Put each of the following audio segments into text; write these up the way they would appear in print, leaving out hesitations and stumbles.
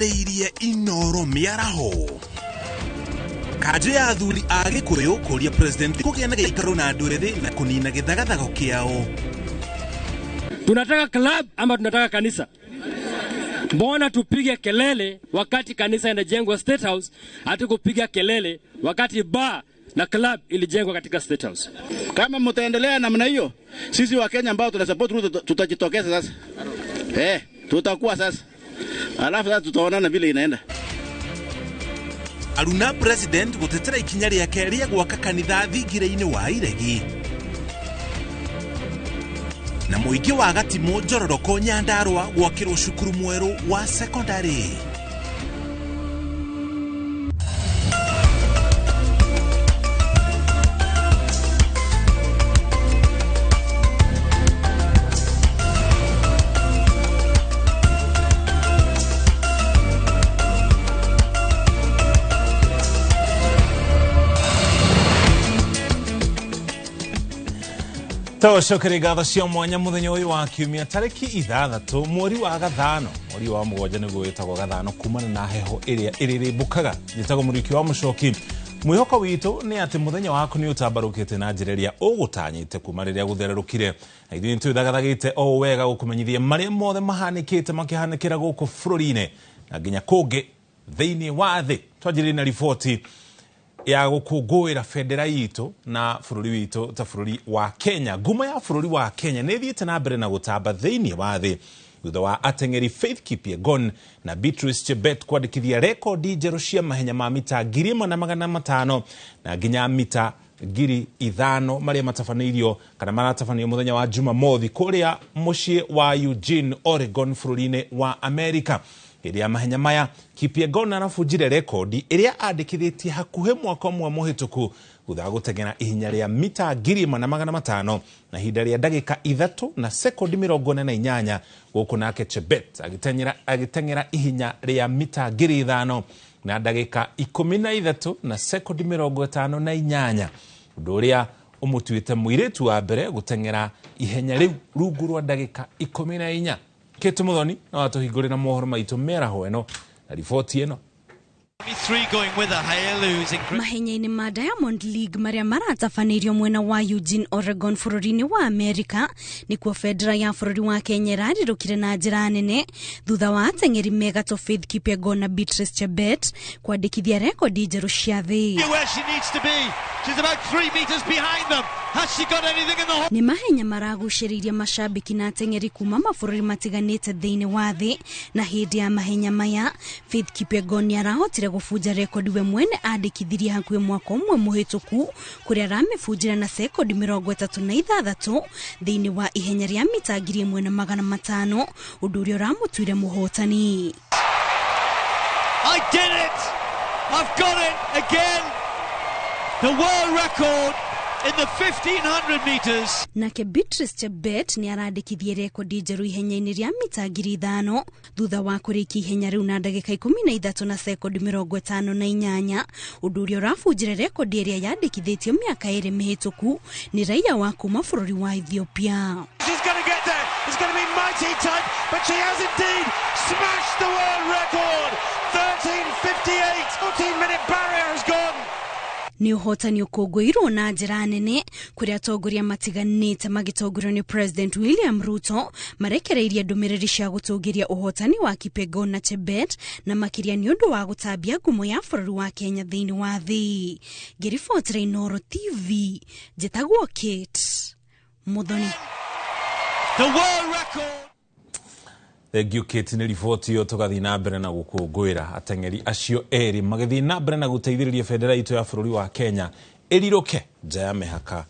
Rĩirie Inooro mĩaraho. Kanjũ ya athuri a Gĩkũyũ kũria President kũgĩa na gĩikaro na andũ ethĩ na kũnina gĩthagathago kĩao. Tunataka club ama tunataka kanisa? Mbona tupige kelele wakati kanisa inajengwa State House, hatukupiga kelele wakati bar na club ilijengwa katika State House? Kama mtaendelea namna hiyo, sisi wa Kenya ambao tunasupport Ruto tutajitokeza sasa. Tutakuwa sasa. Alafu sasa tutaonana vile inaenda. Aruna President gutetera ikinya riake ria gwaka kanitha thingira-inĩ wa Iregi. Na mũingĩ wa Gatimu Njororoko Nyandarua gwakĩrwo cukuru mwerũ wa secondary. Tũcokerie ngatho cia mwanya mũthenya ũyũ wa kiumia tarĩki 6 mweri wa gathano, mweri wa 7 nĩguo wĩtagwo gathano kumana na heho ĩrĩa ĩrĩrĩmbũkaga. Njĩtagwo Mũriũki wa Mũcoki. Mwĩhoko witũ nĩ atĩ mũthenya waku nĩ ũtambarũkĩte na njĩra ĩrĩa ũgũtanyĩte kuma rĩrĩa gũthererũkire. Na ithuĩ nĩtwĩthagathagĩte o wega gũkũmenyithia marĩa mothe mahanĩkĩte makĩhanĩkĩra gũkũ bũrũri-inĩ na nginya kũngĩ thĩinĩ wa thĩ. Twanjĩrĩrie na riboti ya gũkũngũĩra bendera itũ na bũrũri witũ ta bũrũri wa Kenya. Ngumo ya bũrũri wa Kenya nĩ ĩthiĩte na mbere na gũtamba thĩinĩ wa thĩ thutha wa ateng'eri Faith Kipyegon na Beatrice Chebet kwandĩkithia rekondi njerũ cia mahenya ma mita 1500 na nginya mita 5000 marĩa matabanĩirio kana maratabanĩirio mũthenya wa Jumamothi kũrĩa mũciĩ wa Eugene, Oregon bũrũri-inĩ wa Amerika. Hĩndĩ ya mahenya maya Kipyegon arabunjire rekondi ĩrĩa andĩkithĩtie hakuhĩ mwaka ũmwe mũhĩtũku thutha wa gũteng'era ihenya rĩa mita 1500 na ihinda rĩa ndagĩka 3 na sekondi 48, gũkũ nake Chebet agĩteng'era ihenya rĩa mita 5000 na ndagĩka 13 na sekondi 58, ũndũ ũrĩa ũmũtuĩte mũirĩtu wa mbere gũteng'era ihenya rĩu rungu rwa ndagĩka 14. Kate Muthoni no atũhingũrĩra mohoro maitũ mĩaraho ĩno na riboti ĩno. Mahenya-inĩ ma Diamond League marĩa maratabanĩirio mwena wa Eugene, Oregon bũrũri-inĩ wa Amerika, nĩkuo bendera ya bũrũri wa Kenya ĩrarirũkire na njĩra nene thutha wa ateng'eri megatũ Faith Kipyegon na Beatrice Chebet kwandĩkithia rekondi njerũ cia thĩ. Nĩ mahenya maragucĩrĩirie mashabiki na ateng'eri kuma mabũrũri matiganĩte thĩinĩ wa thĩ, na hĩndĩ ya mahenya maya Faith Kipyegon nĩ arahotire gũbunja rekondi we mwene andĩkithirie hakuhĩ mwaka ũmwe mũhĩtũku kũrĩa aramĩbunjire na sekondi 36 thĩinĩ wa ihenya rĩa mita 1500, ũndũ ũrĩa ũramũtuire mũhotani. I did it! I've got it again! The world record in the 1500 meters. Nake Beatrice Chebet nĩ arandĩkithie rekondi njerũ ihenya-inĩ rĩa mita 5000 thutha wa kũrĩkia ihenya rĩu na ndagĩka 13 na sekondi 58, ũndũ ũrĩa ũrabunjire rekondi ĩrĩa yandĩkithĩtio mĩaka 2 mĩhĩtũku nĩ raia wa kuma bũrũri wa Ethiopia. She's going to get there. It's going to be mighty tight, but she has indeed smashed the world record. 13:58. 14-minute barrier has gone. Nĩ ũhotani ũkũngũĩirwo na njĩra nene kũrĩa atongoria matiganĩte magĩtongorio nĩ President William Ruto marekereirie ndũmĩrĩri cia gũtũngĩria ũhotani wa Kipyegon na Chebet, na makĩria nĩ ũndũ wa gũtambia ngumo ya bũrũri wa Kenya thĩinĩ wa thĩ. Ngĩribotera Inooro TV, njĩtagwo Kate Muthoni. The world record. Thank you Kate, nĩ riboti ĩyo tũgathiĩ na mbere na gũkũngũĩra ateng'eri acio erĩ magĩthiĩ na mbere na gũteithĩrĩria bendera itũ ya bũrũri wa Kenya ĩrirũke nja ya mĩhaka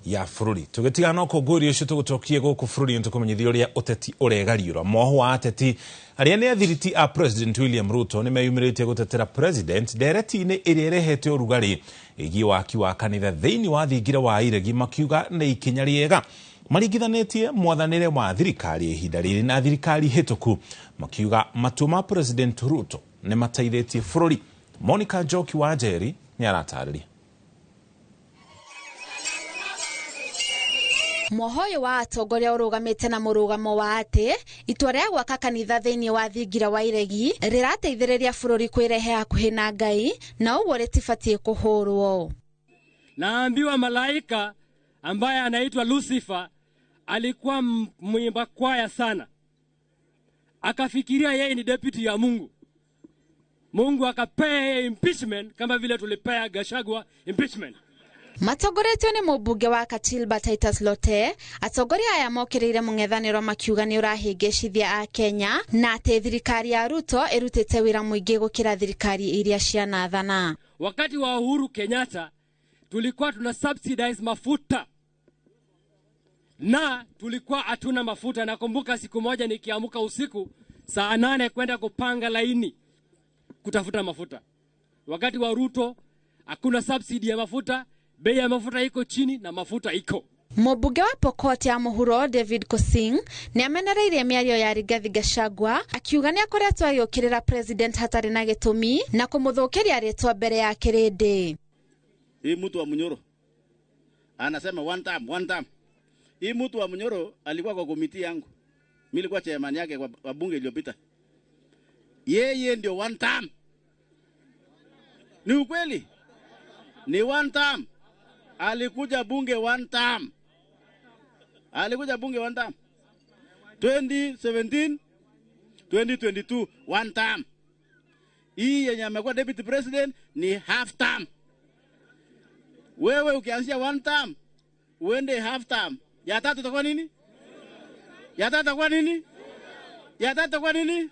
ya bũrũri. Tũgĩtigana na ũkũngũĩri ũcio tũgũcokie gũkũ bũrũri-inĩ tũkũmenyithia ũrĩa ũteti ũregariũra. Moho wa ateti arĩa nĩ athiriti a President William Ruto nĩ meyumĩrĩtie gũtetera President ndereti-inĩ ĩrĩa ĩrehete ũrugarĩ ĩgiĩ waki wa kanitha thĩinĩ wa thingira wa Iregi, makiuga nĩ ikinya rĩega maringithanĩtie mwathanĩre wa thirikari ihinda rĩrĩ na thirikari hĩtũku, makiuga matua ma President Ruto nĩ mateithĩtie bũrũri. Monica Njoki wa Njeri nĩ aratarĩria. Mwoho wa atongoria ũrũgamĩte na mũrũgamo wa atĩ itua rĩa gwaka kanitha thĩinĩ wa thingira wa iregi rĩrateithĩrĩria bũrũri kwĩrehe hakuhĩ na Ngai na ũguo rĩtibatiĩ kũhũrwo. Naambiwa malaika ambaye anaitwa Lucifer alikuwa mwimba kwaya sana, akafikiria yeye ni deputy ya Mungu. Mungu akapea yeye impeachment kama vile tulipea Gachagua impeachment. Matongoretio nĩ mũmbunge wa Kachilba Titus Lote, atongoria aya mokĩrĩire mũng'ethanĩro makiuga nĩ ũrahĩngĩcithia a Kenya na atĩ thirikari ya Ruto ĩrutĩte wĩra mũingĩ gũkĩra thirikari iria cianathana. Wakati wa Uhuru Kenyatta tulikuwa tuna subsidize mafuta na tulikuwa hatuna mafuta. Nakumbuka siku moja nikiamka usiku saa 8 kwenda kupanga laini kutafuta mafuta. Wakati wa Ruto hakuna subsidy ya mafuta, bei ya mafuta iko chini na mafuta iko. Mũmbunge wa Pokot ya Mũhuro David Kosing nĩ amenereirie mĩario ya Rigathi Gachagua akiuga nĩ akoretwo agĩũkĩrĩra president hatarĩ na gĩtũmi na kũmũthũkĩria rĩtwa mbere ya kĩrĩndĩ. Hii mtu wa Munyoro anasema one time, one time. Hii mtu wa Munyoro alikuwa kwa komiti yangu. Mimi nilikuwa chairman yake kwa bunge iliyopita. Yeye ndio one time. Ni ukweli? Ni one time. Alikuja bunge one time. Alikuja bunge one time. 2017, 2022 one time. Hii yenye amekuwa deputy president ni half term. Wewe ukianzia one term, uende half term. Ya tatu itakuwa nini? Ya tatu itakuwa nini? Ya tatu itakuwa nini?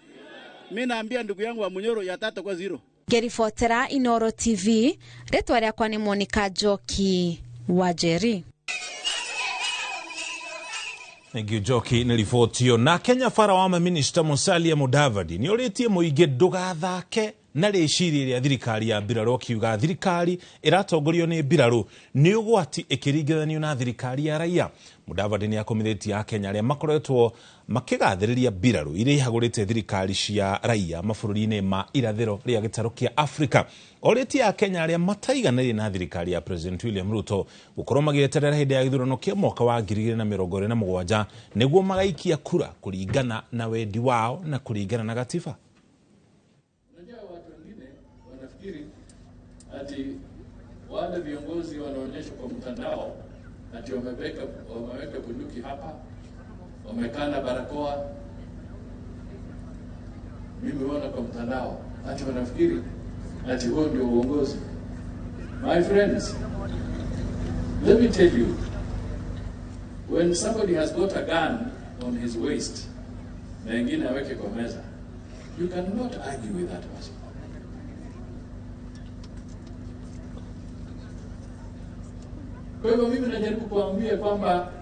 Mimi naambia ndugu yangu wa Munyoro, ya tatu itakuwa zero. Ngeribotera Inoro TV, rĩtwa rĩakwa nĩ Monica Njoki wa Njeri. Thank you Njoki nĩ riboti ĩyo. Na Kenya bara wa Minister Musalia Mudavadi nĩ orĩtie mũingĩ ndũgathake na rĩciria rĩa thirikari ya mbirarũ, akiuga thirikari ĩratongorio nĩ mbirarũ nĩ ũgwati ĩkĩringithanio na thirikari ya raia. Mudavadi nĩ akomithĩtie Akenya arĩa makoretwo makĩgathĩrĩria mbirarũ iria ihagũrĩte thirikari cia raia mabũrũri-inĩ ma irathĩro rĩa gĩtarũ kĩa Afrika. Orĩtie Akenya arĩa mataiganĩire na thirikari ya President William Ruto gũkorwo magĩeterera hĩndĩ ya gĩthurano kĩa mwaka wa 2027 nĩguo magaikia kura kũringana na wendi wao na kũringana na gatiba. Ati wale viongozi wanaonyeshwa kwa mtandao ati wameweka bunduki hapa, wamekaa na barakoa. Mimi huona kwa mtandao ati wanafikiri ati huo ndio uongozi. My friends, let me tell you, when somebody has got a gun on his waist na ingine aweke kwa meza, you cannot argue with that person. Kwa hivyo mimi najaribu kuambia kwamba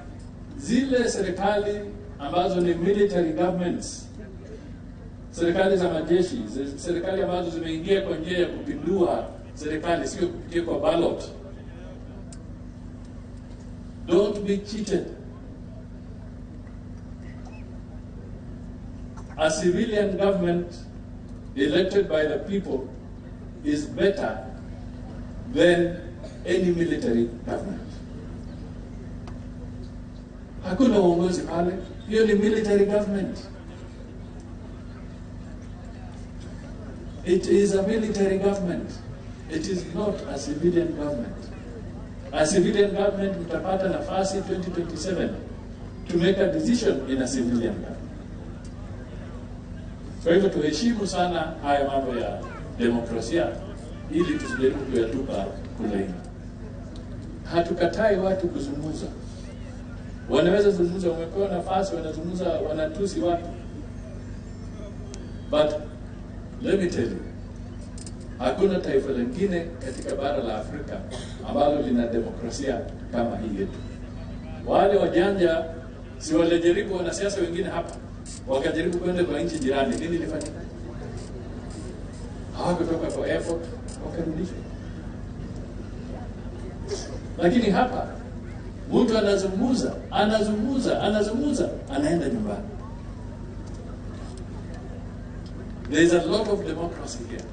zile serikali ambazo ni military governments, serikali za majeshi, serikali ambazo zimeingia kwa njia ya kupindua serikali, sio kupitia kwa ballot. Don't be cheated. A civilian government elected by the people is better than any military government. Hakuna uongozi pale, hiyo ni military government. It is a military government. It is not a civilian government. A civilian government mtapata nafasi 2027 to make a decision in a civilian government. Kwa hivyo tuheshimu sana haya mambo ya demokrasia ili tusijaribu kuyatupa kule. Hatukatai watu kuzungumza. Wanaweza zungumza, wamepewa nafasi, wanazungumza, wanatusi watu. But let me tell you, hakuna taifa lingine katika bara la Afrika ambalo lina demokrasia kama hii yetu. Wale wajanja si walijaribu wanasiasa wengine hapa, wakajaribu kwenda kwa nchi jirani, nini ilifanyika? Hawakutoka kwa airport, wakarudishwa. Lakini hapa mtu anazungumza, anazungumza, anazungumza, anaenda nyumbani. There is a lot of democracy here.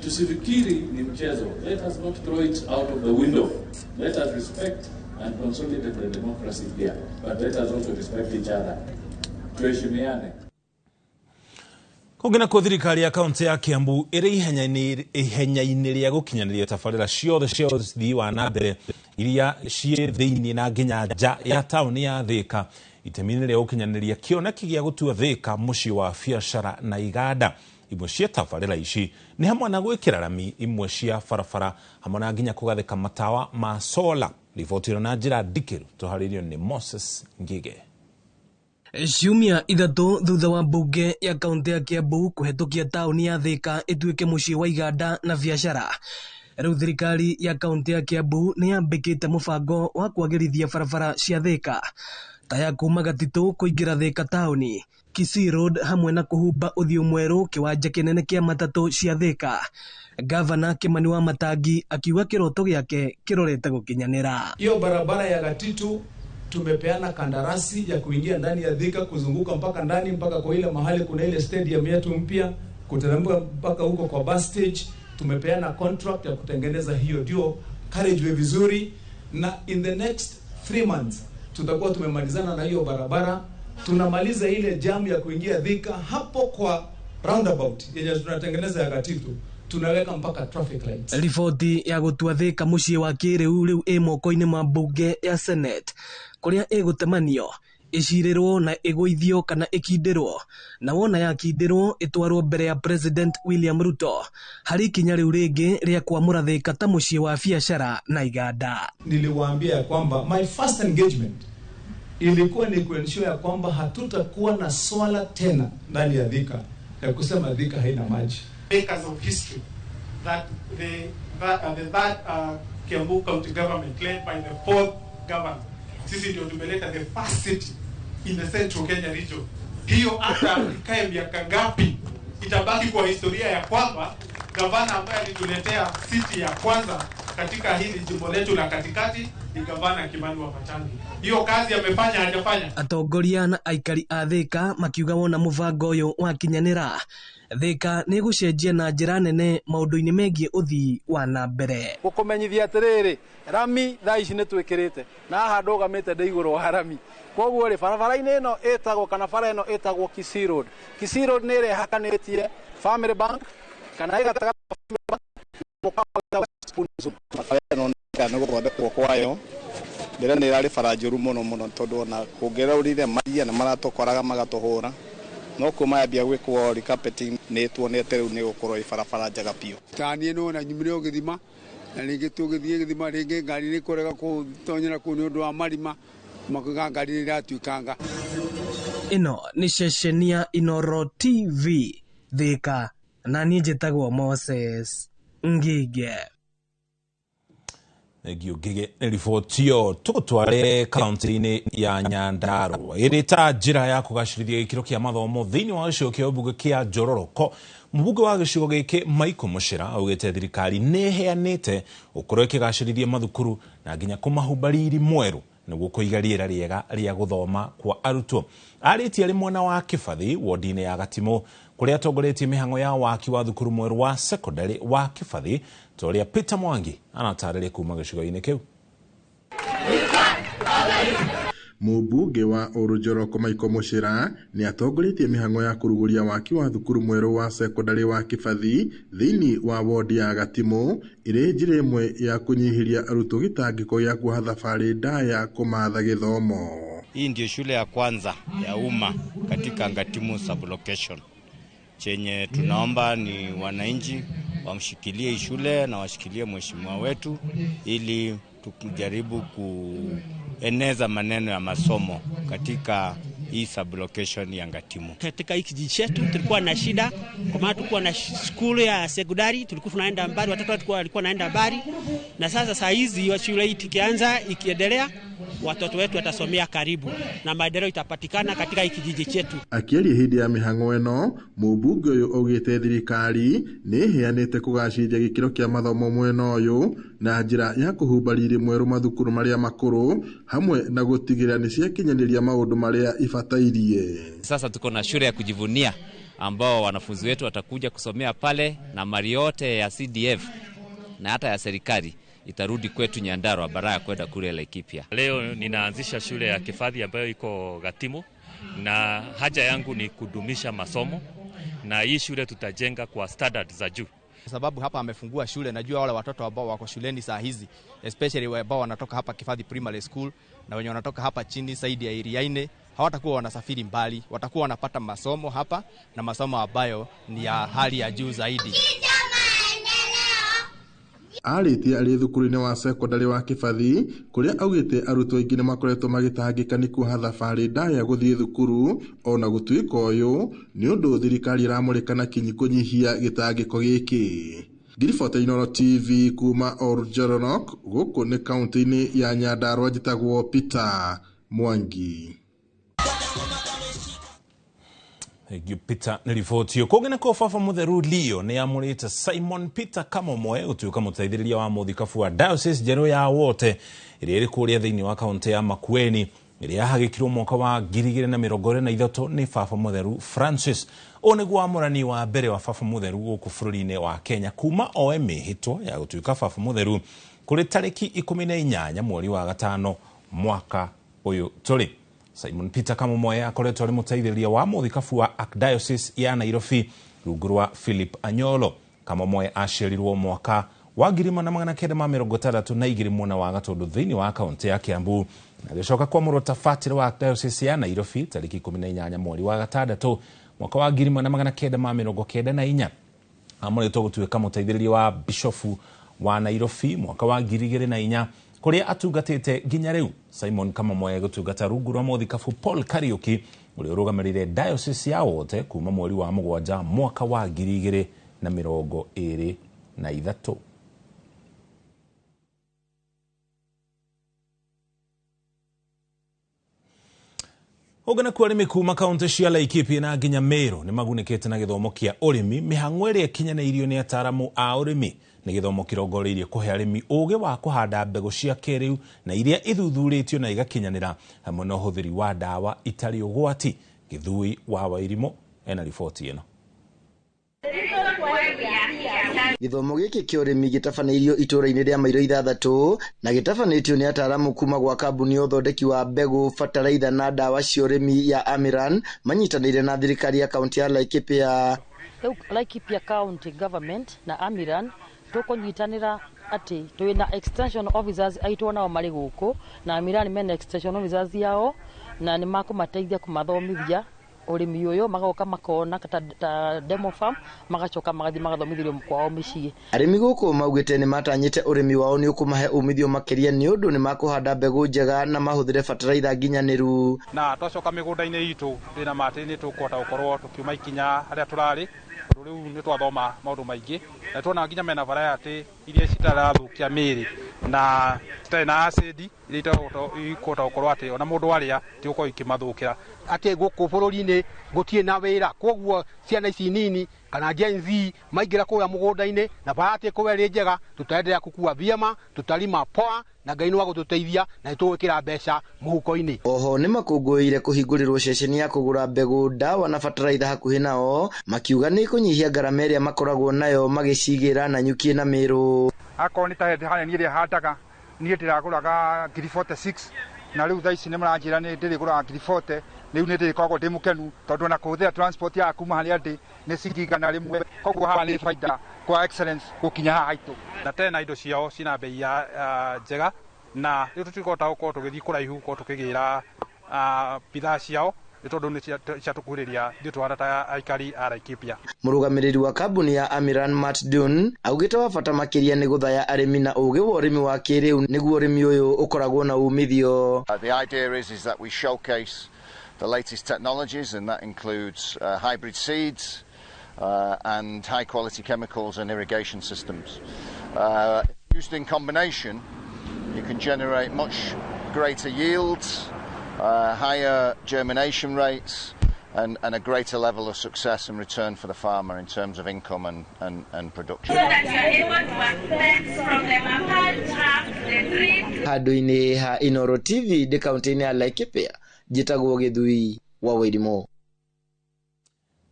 Tusifikiri ni mchezo. Let us not throw it out of the window. Let us respect and consolidate the democracy here. But let us also respect each other. Tuheshimiane. Kũngĩ nakuo thirikari ya kaunti ya Kiambu ĩrĩ ihenya-inĩ rĩa gũkinyanĩria tabarĩra ciothe cia ũthii wa na mbere iria ciĩ thĩinĩ na nginya nja ya taũni ya Thika itemi-inĩ rĩa gũkinyanĩria kĩoneki gĩa gũtua Thika mũciĩ wa biacara na iganda. Imwe cia tabarĩra ici nĩ hamwe na gwĩkĩra rami imwe cia barabara hamwe na nginya kũgathĩka matawa ma sola. Riboti ĩno na njĩra ndikĩru tũharĩirio nĩ Moses Ngige. Ciumia ithatũ thutha wa mbunge ya kaunti ya Kiambu kũhetũkia taũni ya Thika ĩtuĩke mũciĩ wa iganda na biacara, rĩu thirikari ya kaunti ya Kiambu nĩ yambĩkĩte mũbango wa kwagĩrithia barabara cia Thika ta ya kuma Gatitũ kũingĩra Thika taũni, Kisii Road, hamwe na kũhumba ũthiũ mwerũ kĩwanja kĩnene kĩa matatũ cia Thika. Gavana Kimani wa Matangi akiuga kĩroto gĩake kĩrorete gũkinyanĩra. Hiyo barabara ya Gatitu tumepeana kandarasi ya kuingia ndani ya Thika, kuzunguka mpaka ndani mpaka kwa ile mahali kuna ile stadium yetu mpya, kuteremka mpaka huko kwa bus stage. Tumepeana contract ya kutengeneza hiyo ndio carriageway vizuri, na in the next 3 months tutakuwa tumemalizana na hiyo barabara. Tunamaliza ile jam ya kuingia Thika hapo kwa roundabout yenye tunatengeneza ya Gatitu, tunaweka mpaka traffic lights. Riboti ya gũtua Thika mũciĩ wa kĩrĩu rĩu ĩ moko-inĩ ma mbunge ya Senate kũrĩa ĩgũtemanio ĩcirĩrwo na ĩgũithio kana ĩkindĩrwo, na wona yakindĩrwo ĩtwarwo mbere ya President William Ruto harĩ ikinya rĩu rĩngĩ rĩa kwamũra Thika ta mũciĩ wa biacara na iganda. Niliwaambia ya kwamba my first engagement ilikuwa ni kuensure ya kwamba hatutakuwa na swala tena ndani ya Thika ya kusema Thika haina maji. Makers of history that the Kiambu County government led by the fourth governor, sisi ndio tumeleta the first city in the Central Kenya region. Hiyo hata ikae miaka ngapi itabaki kwa historia ya kwamba gavana ambaye alituletea city ya kwanza katika hili jimbo letu la katikati ni gavana Kimani wa Matangi. Hiyo kazi amefanya hajafanya? Atongoria na aikari a Thika makiuga wona mũbango ũyũ wakinyanĩra, Thika nĩ gũcenjia na njĩra nene maũndũ-inĩ megiĩ ũthii wa na mbere. Gũkũmenyithia atĩrĩrĩ, rami thaa ici nĩ twĩkĩrĩte na haha ndũgamĩte ndĩ igũrũ wa rami, koguo rĩ barabara-inĩ ĩno ĩtagwo kana bara ĩno ĩtagwo Kisii Road. Kisii Road nĩ ĩrĩa ĩhakanĩtie Family Bank kana ĩgatagatĩ nĩ gũthondekwo kwayo ndĩrona ĩrarĩ bara njũru mũno mũno, tondũ ona kũngĩraurire maria nĩ maratũkoraga magatũhũra, no kuma yambia gwĩkwo recarpeting nĩ tuonete rĩu nĩ gũkorwo ĩ barabara njega biũ. Ta niĩ nĩwona nyumire o gĩthima na rĩngĩ tũgĩthiĩ gĩthima rĩngĩ ngari nĩ kũrega gũtonyera kũu nĩ ũndũ wa marima, makuga ngari nĩ iratuĩkanga. Ĩno nĩ ceceni ya Inooro TV Thika, na niĩ njĩtagwo Moses Ngige. Thengio Ngige nĩ riboti ĩyo. Tũgũtware kaunti-inĩ ya Nyandarua ĩrĩ ta njĩra ya kũgacĩrithia gĩkĩro kĩa mathomo thĩinĩ wa gĩcigo kĩa ũmbunge kĩa Njororoko. Mũmbunge wa gĩcigo gĩkĩ Michael Mũcĩra augĩte thirikari nĩ ĩheanĩte gũkorwo ĩkĩgacĩrithia mathukuru na nginya kũmahumba riri mwerũ nĩguo kũiga rĩera rĩega rĩa gũthoma kwa arutwo. Arĩtie arĩ mwena wa Kĩbathi wodi-inĩ ya Gatimũ kũrĩa atongoretie mĩhang'o ya waki wa thukuru mwerũ wa secondary wa Kĩbathi, ta ũrĩa Peter Mwangi anatarĩria kuma gĩcigo-inĩ kĩu. Mũmbunge wa Ũrũnjoroko Michael Mũcĩra nĩ atongoretie mĩhang'o ya kũrugũria waki wa thukuru mwerũ wa secondary wa Kĩbathi thĩinĩ wa wodi ya Gatimũ ĩrĩ njĩra ĩmwe ya kũnyihĩria arutwo gĩtangĩko gĩa kuoha thabarĩ ndaya kũmatha gĩthomo. Hii ndio shule ya kwanza ya umma katika Gatimu sublocation. Chenye tunaomba ni wananchi wamshikilie shule na washikilie mheshimiwa wetu ili tukijaribu kueneza maneno ya masomo katika hii sublocation ya Gatimu. Katika hiki kijiji chetu tulikuwa na shida kwa maana tulikuwa na shule ya sekondari, tulikuwa tunaenda mbali, watoto walikuwa naenda mbali, na sasa saa hizi shule hii ikianza ikiendelea watoto wetu watasomea karibu na maendeleo itapatikana katika hiki kijiji chetu. Akiaria hindi ya mihango ĩno, mũmbunge ũyũ augĩte thirikari nĩ ĩheanĩte kũgacĩrithia gĩkĩro kĩa mathomo mwena ũyũ na njĩra ya kũhumba riri mwerũ mathukuru marĩa makũrũ hamwe na gũtigĩrĩra nĩ ciakinyanĩria maũndũ marĩa ibatairie. Sasa tuko na shule ya kujivunia ambao wanafunzi wetu watakuja kusomea pale na mali yote ya CDF na hata ya serikali itarudi kwetu Nyandarua badala ya kwenda kule Laikipia. Leo ninaanzisha shule ya Kibathi ambayo iko Gatimu, na haja yangu ni kudumisha masomo, na hii shule tutajenga kwa standard za juu. Kwa sababu hapa amefungua shule, najua wale watoto ambao wako shuleni saa hizi, especially ambao wanatoka hapa Kibathi Primary School na wenye wanatoka hapa chini zaidi ya Iriaini, hawatakuwa wanasafiri mbali, watakuwa wanapata masomo hapa na masomo ambayo ni ya hali ya juu zaidi. Arĩtie arĩ thukuru-inĩ wa cekondarĩ wa Kibathi kũrĩa augĩte arutwo aingĩ nĩ makoretwo magĩtangĩka nĩ kuoha thabarĩ ndaya gũthiĩ thukuru ona gũtuĩka ũyũ nĩ ũndũ thirikari ĩramũrĩka na kinyi kũnyihia gĩtangĩko gĩkĩ. Ngiribota Inooro TV kuma Oljolorok gũkũ nĩ kaũntĩ-inĩ ya Nyandarua, njĩtagwo Peter Mwangi. Thank you, Peter. Nĩ riboti ĩyo. Kũngĩ nakuo Baba Mũtheru Leo nĩ amũrĩte Simon Peter Kamomoe gũtuĩka mũteithĩrĩria wa mũthikabu wa Diocese njerũ ya Wote ĩrĩa ĩrĩ kũrĩa thĩinĩ wa kaũntĩ ya Makueni ĩrĩa yahagĩkirwo mwaka wa 2023 nĩ Baba Mũtheru Francis. Ũũ nĩguo wamũrani wa mbere wa Baba Mũtheru gũkũ bũrũri-inĩ wa Kenya kuma oe mĩhĩtwa ya gũtuĩka Baba Mũtheru kũrĩ tarĩki 18 mweri wa gatano mwaka ũyũ tũrĩ. Simon Peter Kamomoe akoretwo arĩ mũteithĩrĩria wa mũthikabu wa Archdiocese ya Nairobi rungu rwa Philip Anyolo. Kamomoe aciarirwo mwaka wa 1962 mwena wa Gatũndũ thĩinĩ wa kaũntĩ ya Kiambu na agĩcoka kwamũrwo ta batĩrĩ wa Archdiocese ya Nairobi tarĩki 18 mweri wa gatandatũ mwaka wa 1994. Amũrĩtwo gũtuĩka mũteithĩrĩria wa bishofu wa Nairobi mwaka wa 2004 kũrĩa atungatĩte nginya rĩu. Simon Kamomoe gũtungata rungu rwa mũthikabu Paul Kariuki ũrĩa ũrũgamĩrĩire Diocese ya Wote kuma mweri wa mũgwanja mwaka wa 2023. Ũngĩ nakuo arĩmi kuma kaũntĩ cia Laikipia na nginya Meru nĩ magunĩkĩte na gĩthomo kĩa ũrĩmi mĩhang'o ĩrĩa ĩkinyanĩirio nĩ ataaramu a ũrĩmi. Nĩ gĩthomo kĩrongoreirie kũhe arĩmi ũgĩ wa kũhanda mbegũ cia kĩrĩu na iria ithuthurĩtio na igakinyanĩra hamwe na ũhũthĩri wa ndawa itarĩ ũgwati. Gĩthui wa Wairimũ ena riboti ĩno. Gĩthomo gĩkĩ kĩa ũrĩmi gĩtabanĩirio itũũra-inĩ rĩa Mairo 6 na gĩtabanĩtio nĩ ataaramu kuma gwa kambuni ya ũthondeki wa mbegũ, bataraitha na ndawa cia ũrĩmi ya Amiran manyitanĩire na thirikari ya kaũntĩ ya Laikipia. Rĩu Laikipia County Government na Amiran tũkũnyitanĩra atĩ twĩna extension officers aitũ nao marĩ gũkũ na Amiran mena extension officers yao na nĩ makũmateithia kũmathomithia ũrĩmi ũyũ, magoka makona ta demo farm magacoka magathiĩ magathomithĩrio kwao mĩciĩ. Arĩmi gũkũ maugĩte nĩ matanyĩte ũrĩmi wao nĩ ũkũmahe umithio makĩria nĩ ũndũ nĩ makũhanda mbegũ njega na mahũthĩre bataraitha nginyanĩru. Na twacoka mĩgũnda-inĩ itũ ndĩna matĩ nĩ tũkũhota gũkorwo tũkiuma ikinya harĩa tũrarĩ tondũ rĩu nĩ twathoma maũndũ maingĩ na tuona nginya mena variety iria citarathũkia mĩĩrĩ na citarĩ na acid iria ikũhota gũkorwo atĩ ona mũndũ arĩa tigũkorwo ikĩmathũkĩra. Atĩ gũkũ bũrũri-inĩ gũtirĩ na wĩra, koguo ciana ici nini kana Gen Z maingĩra kũrĩa mũgũnda-inĩ na variety ĩkorwo ĩrĩ njega, tũtaendelea kũkua vyema, tũtarima poa na Ngai nĩ wa gũtũteithia na nĩtũgwĩkĩra mbeca mũhuko-inĩ. Oho nĩ makũngũĩire kũhingũrĩrwo ceceni ya kũgũra mbegũ, ndawa na bataraitha hakuhĩ nao, makiuga nĩ kũnyihia ngarama ĩrĩa makoragwo nayo magĩcigĩra Nanyuki na Meru. Akorwo nĩ ta harĩa niĩ handaga niĩ ndĩragũraga 46 na rĩu thaa ici nĩ maranjĩra nĩ ndĩrĩgũraga 40, rĩu nĩ ndĩrĩkoragwo ndĩ mũkenu tondũ ona kũhũthĩra transport ya kuma harĩa ndĩ nĩ ciringi 100, koguo haha nĩ baida kwa excellence gũkinya haha haitũ. Na tena indo ciao cina bei ya njega na rĩu tũtikũhota gũkorwo tũgĩthiĩ kũraihu gũkorwo tũkĩgĩra bidhaa ciao nĩ tondũ nĩ ciatũkuhĩrĩria ithuĩ tũhana ta aikari a Laikipia. Mũrũgamĩrĩri wa kambuni ya Amiran Matt Dun augĩte wa bata makĩria nĩ gũthaya arĩmi na ũgĩ wa ũrĩmi wa kĩrĩu nĩguo ũrĩmi ũyũ ũkoragwo na umithio. The idea is that we showcase the latest technologies, and that includes hybrid seeds and high quality chemicals and irrigation systems. Used in combination, you can generate much greater yields, higher germination rates, and a greater level of success and return for the farmer in terms of income and production. So that you are able to access from the mapal track the drip. Handũ-inĩ ha Inooro TV ndĩ kaũntĩ-inĩ ya Laikipia, njĩtagwo Gĩthui wa Wairimũ.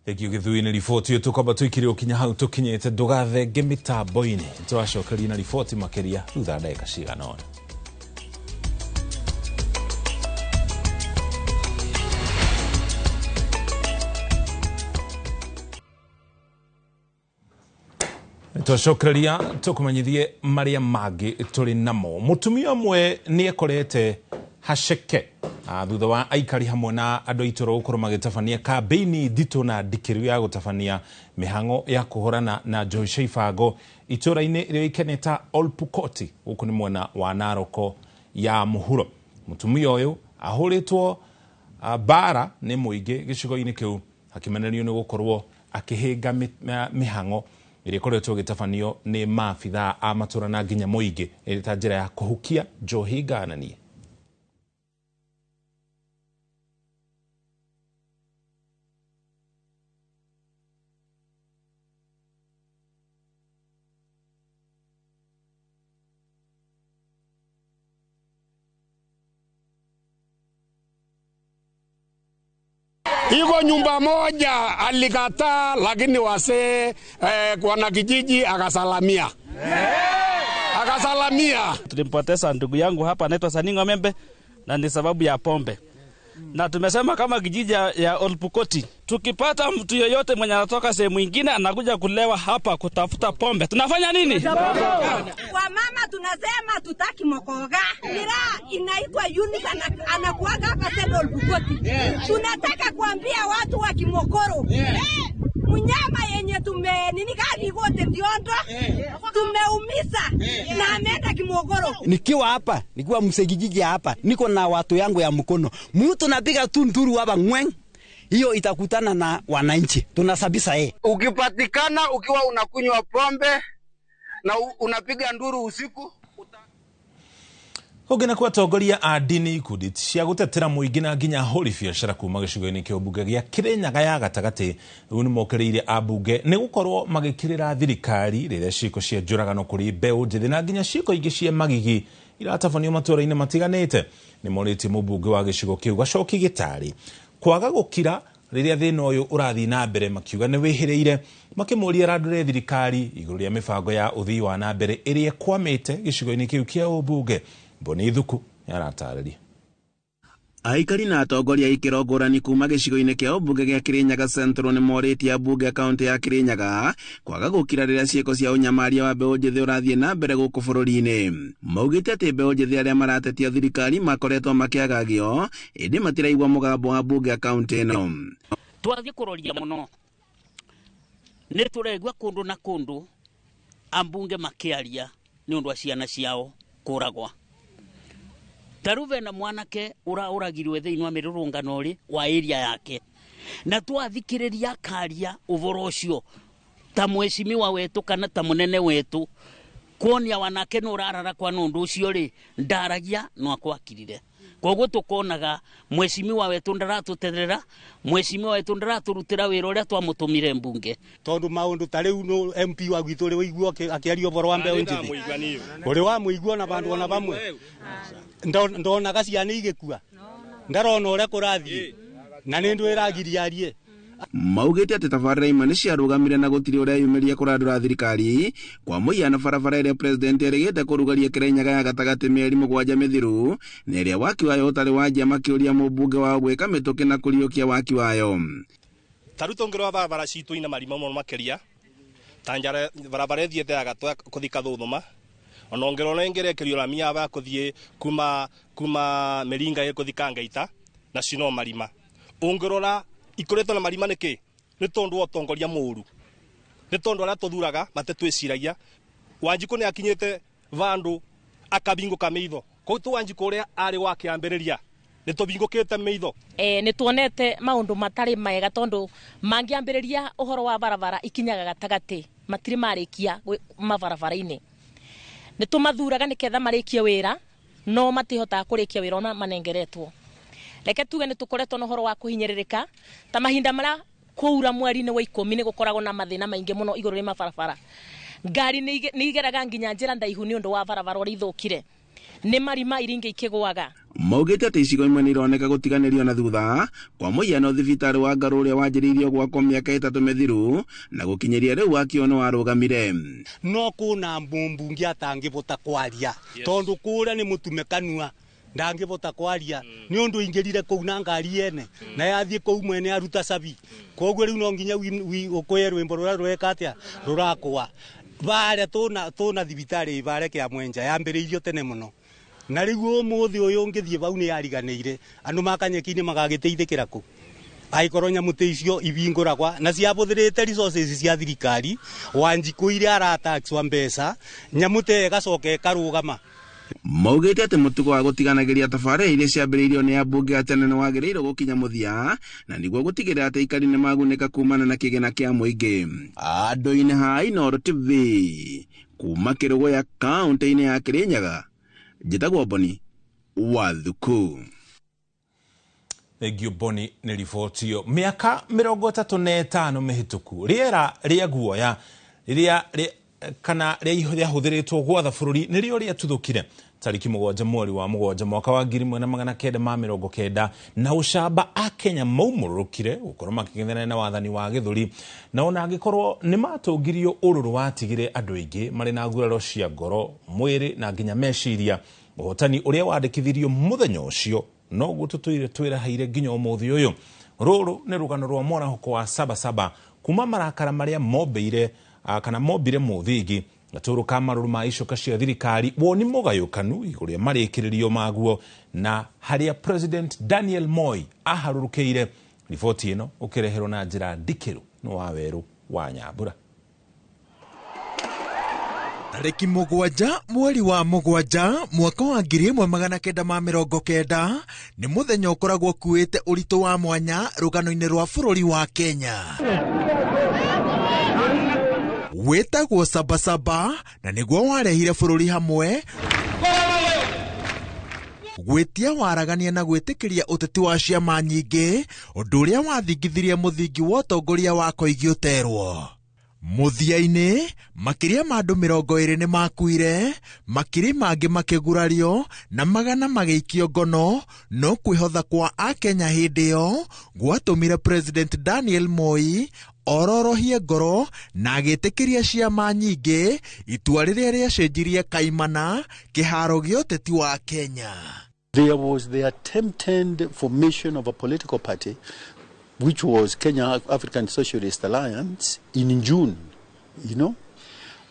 Thengio Gĩthui-inĩ riboti ĩyo tũkwamba tũikire ũkinya hau tũkinyĩte ndũgathenge mĩtambo-inĩ tũracokeria na riboti makĩria thutha wa ndagĩka cigana ũna. Twacokereria tũkũmenyithie marĩa mangĩ tũrĩ namo. Mũtumia ũmwe nĩ ekorete haceke thutha wa aikari hamwe na andũ a itũũra gũkorwo magĩtabania kambĩini nditũ na ndikĩru ya gũtabania mĩhang'o ya kũhũrana na njohi cia ibango itũũra-inĩ rĩũĩkaine ta Olpukoti gũkũ nĩ mwena wa Naroko ya mũhuro. Mũtumia ũyũ ahũrĩtwo mbara nĩ mũingĩ gĩcigo-inĩ kĩu akĩmenererio nĩ gũkorwo akĩhĩnga mĩhang'o ĩrĩa ĩkoretwo ĩgĩtabanio nĩ maabithaa a matũũra na nginya mũingĩ ĩrĩ ta njĩra ya kũhukia njohi ngananie. Iko nyumba moja alikataa, lakini wasee wanakijiji akasalamia. Akasalamia. Tulimpoteza ndugu yangu hapa anaitwa Saningo Membe na ni sababu ya pombe. Na tumesema kama kijiji ya Olpukoti, tukipata mtu yeyote mwenye anatoka sehemu nyingine anakuja kulewa hapa kutafuta pombe, tunafanya nini? Wamama tunasema tutaki mokoga. Mira inaitwa Eunice anakuaga hapa sasa Olpukoti. Tunataka kuambia watu wa Kimokoro. Mnyama yenye tume nini gani wote ndiondo tumeumisa na ameenda Kimogoro. Nikiwa hapa, nikiwa msegijiji hapa, niko na watu yangu ya mkono. Mtu napiga tu nduru hapa ngweng, hiyo itakutana na wananchi. Tunasabisa yeye. Ukipatikana ukiwa unakunywa pombe na unapiga nduru usiku. Kũngĩ na atongoria a ndini ikundi cia gũtetera mũingĩ na nginya ahũri biacara kuma gĩcigo-inĩ kĩa ũmbunge gĩa Kĩrĩnyaga ya gatagatĩ rĩu nĩ mokĩrĩire ambunge nĩ gũkorwo magĩkĩrĩra thirikari rĩrĩa ciĩko cia njũragano kũrĩ mbeũ njĩthĩ na nginya ciĩko ingĩ cia magigi iratabanio matũũra-inĩ matiganĩte. Nĩ morĩtie mũmbunge wa gĩcigo kĩu Gacoki Gĩtarĩ kwaga gũkira rĩrĩa thĩna ũyũ ũrathiĩ na mbere, makiuga nĩ wĩhĩrĩire, makĩmũria arandũre thirikari igũrũ rĩa mĩbango ya ũthii wa na mbere ĩrĩa ĩkwamĩte gĩcigo-inĩ kĩu kĩa ũmbunge. Mboni Thuku yaratarĩria. Aikari na atongoria a ikĩro ngũrani kuma gĩcigo-inĩ kĩa ũmbunge gĩa Kĩrĩnyaga Central nĩ morĩtie ambunge a kaũntĩ ya Kĩrĩnyaga kwaga gũkira rĩrĩa ciĩko cia ũnyamaria wa mbeũ njĩthĩ ũrathiĩ na mbere gũkũ bũrũri-inĩ. Maugĩte atĩ mbeũ njĩthĩ arĩa maratetia thirikari makoretwo makĩagagio ĩndĩ matiraigua mũgambo wa mbunge a kaũntĩ ĩno. Twathiĩ kũroria mũno nĩ tũraigua kũndũ na kũndũ ambunge makĩaria nĩ ũndũ wa ciana ciao kũragwa. Taruve na mwanake ũraũragirwe thĩinĩ wa mĩrũrũngano rĩ wa area yake, na twathikĩrĩria akaria ũhoro ũcio ta mheshimiwa wetu kana ta mũnene wetu kuonia wanake nĩ ũrarara kwa nũndũ ũcio rĩ ndaragia no akwakirire. Koguo tukonaga mheshimiwa wetu ndaratũterera, mheshimiwa wetu ndaratũrutĩra wĩra ũrĩa twamũtũmire mbunge. Tondu maũndũ ta rĩu no MP wa gwitũ rĩ waigua akĩaria ũhoro wa mbeũ njĩthĩ ũrĩ wa mũigua na bandũ ona bamwe ndonaga ciana igĩkua ndarona ũrĩa kũrathiĩ na nĩ ndwĩragiria arie. Maugĩte atĩ tabarĩra imwe nĩ ciarũgamire na gũtirĩ ũrĩa yumĩria kũrandũra thirikari kwa mũhiano barabara ĩrĩa president erĩgĩte kũrũgaria Kĩrĩnyaga ya gatagatĩ mĩeri 7 mĩthiru na ĩrĩa waki wayo ũtarĩ wanjia, makĩũria mũmbunge wao gwĩka mĩtũkĩ na kũriũkia waki wayo. Ta rĩu tũngĩrora barabara citũ ina marima mũno makĩria ta njara barabara ĩthiĩte ya gatwa kũthika Thũthũma, ona ũngĩrora ĩngĩrekerio rami ya kũthiĩ kuma Mĩringa ĩkũthika Ngaita na cino marima. Ũngĩrora ikoretwo na marima nĩkĩ? Nĩ tondũ wa ũtongoria mũũru, nĩ tondũ arĩa tũthuraga matetwĩciragia. Wanjikũ nĩ akinyĩte vandũ akabingũka maitho, koguo tu Wanjikũ ũrĩa arĩ wa kĩambĩrĩria nĩ tũbingũkĩte maitho. Nĩ tuonete maũndũ matarĩ mega tondũ mangĩambĩrĩria ũhoro wa barabara ikinyaga gatagatĩ matirĩ marĩkia mabarabara-inĩ. Nĩ tũmathuraga nĩketha marĩkie wĩra no matihotaga kũrĩkia wĩra ona manengeretwo. Reke tuge nĩ tũkoretwo na ũhoro wa kũhinyĩrĩrĩka ta mahinda marĩa kũura mweri-inĩ wa 10 nĩ gũkoragwo na mathĩna maingĩ mũno igũrũ rĩa mabarabara. Ngari nĩ igeraga nginya njĩra ndaihu nĩ ũndũ wa barabara ũrĩa ithũkire. Nĩ marima iringi ikĩgũaga. Maugĩte atĩ icigo imwe nĩ ironeka gũtiganĩrio na thutha, kwa mũhiano thibitarĩ wa Ngarũ ũrĩa wanjĩrĩirio gwakwo mĩaka 3 mĩthiru na gũkinyĩria rĩu wakio nĩ warũgamire. No kuna mũmbunge atangĩbota kwaria tondu kũrĩa nĩ mũtume kanua ndangĩbota kwaria nĩ ũndũ ingĩrire kũu na ngari ene na yathiĩ kũu mwene aruta cabi koguo rĩu no nginya ũkũye rwĩmbo rũrĩa rũreka atĩa rũrakũa bare tũna thibitarĩ bare kĩa mwenja yambĩrĩirio tene mũno na rĩu ũmũthĩ ũyũ ũngĩthiĩ bau nĩ yariganĩire andũ makanyeki-inĩ magagĩteithĩkĩra kũ aikorwo nyamũ ta icio ibingũragwa na ciabũthĩrĩte resources cia thirikari Wanjikũ iria arataxwa mbeca nyamũ ta ĩyo ĩgacoka ĩkarũgama. Maugĩte atĩ mũtugo wa gũtiganagĩria tabarĩra iria ciambĩrĩirio nĩ ambunge a tene nĩ wagĩrĩirwo gũkinya mũthia na nĩguo gũtigĩrĩra atĩ aikari nĩ magunĩka kumana na kĩgĩna kĩa mũingĩ. Andũ-inĩ ha Inooro TV kuma Kĩrũgũya kaũntĩ-inĩ ya Kĩrĩnyaga, njĩtagwo Boni Wathuku. Thengio Boni nĩ riboti ĩyo. Mĩaka 35 mĩhĩtũku rĩera rĩa guoya rĩrĩa kana rĩahũthĩrĩtwo gwatha bũrũri nĩrĩo rĩatuthũkire tarĩki 7 mweri wa 7 mwaka wa 1990 na ũcamba a Kenya maumũrũrũkire gũkorwo makĩng'ethanĩra na wathani wa gĩthũri na ona angĩkorwo nĩ matũngirio ũrũrũ watigire andũ aingĩ marĩ na nguraro cia ngoro mwĩrĩ na nginya meciria. Ũhotani ũrĩa wandĩkithirio mũthenya ũcio noguo tũtũire twĩrahaire nginya ũmũthĩ ũyũ. Rũrũ nĩ rũgano rwa mwarahũko wa Sabasaba kuma marakara marĩa mombeire kana mombire mũthingi gatũrũ ka marũrũ ma icoka cia thirikari woni mũgayũkanu igũrũ rĩa marĩkĩrĩrio maguo na harĩa President Daniel Moi aharũrũkĩire. Riboti ĩno ũkĩreherwo na njĩra ndikĩru nĩ Wawerũ wa Nyambura. Tarĩki 7 mweri wa 7 mwaka wa 1990 nĩ mũthenya ũkoragwo ũkuĩte ũritũ wa mwanya rũgano-inĩ rwa bũrũri wa Kenya. Wĩtagwo Sabasaba na nĩguo warehire bũrũri hamwe gwĩtia waragania na gwĩtĩkĩria ũteti wa ciama nyingĩ, ũndũ ũrĩa wathingithirie mũthingi wa ũtongoria wa Koigi ũterwo. Mũthia-inĩ makĩria ma andũ 20 nĩ makuire, makiri mangĩ makĩgurario na magana magĩikio ngono, no kwĩhotha kwa akenya hĩndĩ ĩyo gwatũmire President Daniel Moi ororohie ngoro na agĩtĩkĩria ciama nyingĩ, itua rĩrĩa rĩacenjirie kaimana kĩharo gĩa ũteti wa Kenya. There was the attempted formation of a political party which was Kenya African Socialist Alliance in June, you know,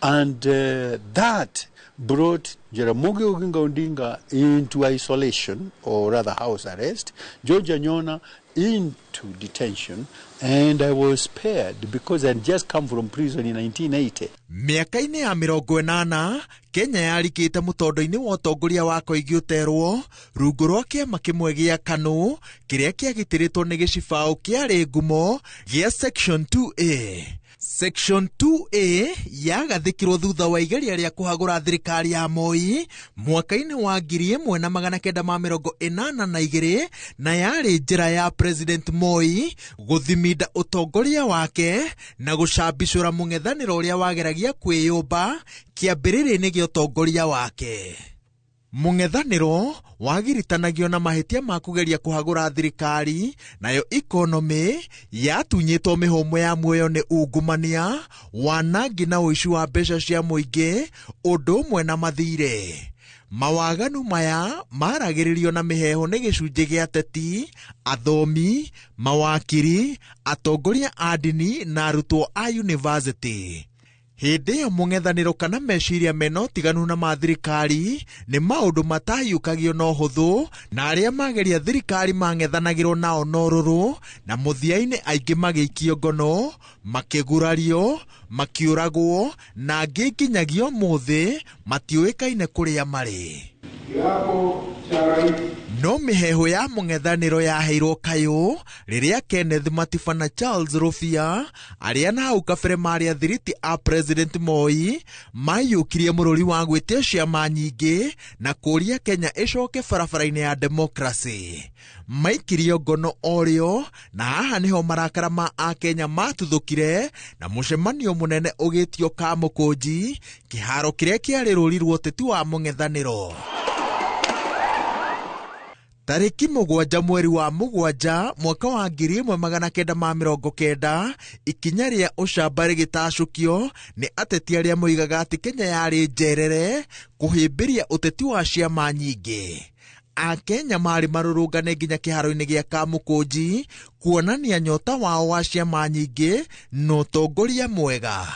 and that brought Jaramogi Oginga Odinga into isolation, or rather house arrest, George Anyona into detention, and I was spared because I had just come from prison in 1980. Mĩaka-inĩ ya 80 Kenya yarikĩte mũtondo-inĩ wa ũtongoria wa Koigi ũterwo rungu rwa kĩama kĩmwe gĩa KANU kĩrĩa kĩagitĩrĩtwo nĩ gĩcibaũ kĩarĩ ngumo gĩa Section 2A. Section 2A yagathĩkirwo thutha wa igeria rĩa kũhagũra thirikari ya Moi mwaka-inĩ wa 1982 na yarĩ njĩra ya President Moi gũthiminda ũtongoria wake na gũcambicũra mũng'ethanĩro ũrĩa wageragia kwĩyũmba kĩambĩrĩria-inĩ gĩa ũtongoria wake. Mũng'ethanĩro wagiritanagio na mahĩtia ma kũgeria kũhagũra thirikari, nayo ikonomĩ yatunyĩtwo mĩhũmũ ya muoyo nĩ ungumania, wanangi na ũici wa mbeca cia mũingĩ, ũndũ ũmwe na mathirĩ. Mawaganu maya maragĩrĩrio na mĩheehũ nĩ gĩcunjĩ gĩa ateti, athomi, mawakiri, atongoria a ndini na arutwo a yunivasĩtĩ. Hĩndĩ ĩyo mũng'ethanĩro kana meciria mena ũtiganu na ma thirikari nĩ maũndũ matahiũkagio na ũhũthũ, na arĩa mageria thirikari mang'ethanagĩrwo nao na ũrũrũ, na mũthia-inĩ aingĩ magĩikio ngono, makĩgurario, makĩũragwo, na angĩ nginyagia ũmũthĩ matiũĩkaine kũrĩa marĩ. No mĩheehũ ya mũng'ethanĩro yaheirwo kayũ rĩrĩa Kenneth Matiba na Charles Rũbia arĩa na hau kabere marĩ athiriti a President Moi maiyũkirie mũrũri wa gwĩtia ciama nyingĩ na kũũria Kenya ĩcoke barabara-inĩ ya demokracĩ. Maikirio ngono orĩo, na haha nĩho marakara ma akenya matuthũkire na mũcemanio mũnene ũgĩtio Kamũkũnji, kĩharo kĩrĩa kĩarĩ rũri rwa ũteti wa mũng'ethanĩro. Tarĩki 7 mweri wa 7 mwaka wa 1990 ikinya rĩa ũcamba rĩgĩtacũkio nĩ ateti arĩa moigaga atĩ Kenya yarĩ njerere kũhĩmbĩria ũteti wa ciama nyingĩ. Akenya marĩ marũrũngane nginya kĩharo-inĩ gĩa Kamũkũnji kuonania nyota wao wa ciama nyingĩ na ũtongoria mwega.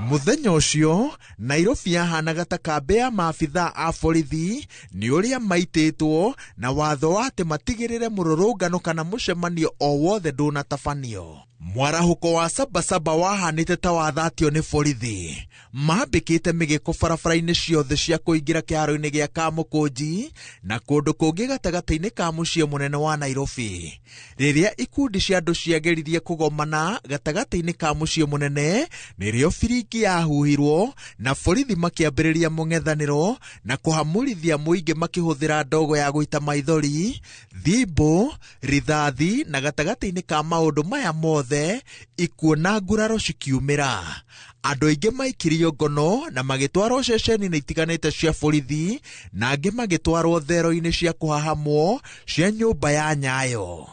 Mũthenya ũcio Nairobi yahanaga ta kambĩ ya maabithaa a borithi nĩ ũrĩa maitĩtwo na watho wa atĩ matigĩrĩre mũrũrũngano kana mũcemanio o wothe ndũnatabanio. Mwarahũko wa Sabasaba wahanĩte ta wathatio nĩ borithi. Mambĩkĩte mĩgĩko barabara-inĩ ciothe cia kũingĩra kĩharo-inĩ gĩa Kamũkũnji na kũndũ kũngĩ gatagatĩ-inĩ ka mũciĩ mũnene wa Nairobi. Rĩrĩa ikundi cia andũ ciageririe kũgomana gatagatĩ-inĩ ka mũciĩ mũnene, nĩrĩo biringi yahuhirwo na borithi makĩambĩrĩria mũng'ethanĩro na kũhamũrithia mũingĩ makĩhũthĩra ndogo ya gũita maithori, thimbũ, rithathi na gatagatĩ-inĩ ka maũndũ maya mothe ikuũ na nguraro cikiumĩra. Andũ aingĩ maikirio ngono na magĩtwarwo ceceni-inĩ itiganĩte cia borithi na angĩ magĩtwarwo thero-inĩ cia kũhahamwo cia nyũmba ya Nyayo.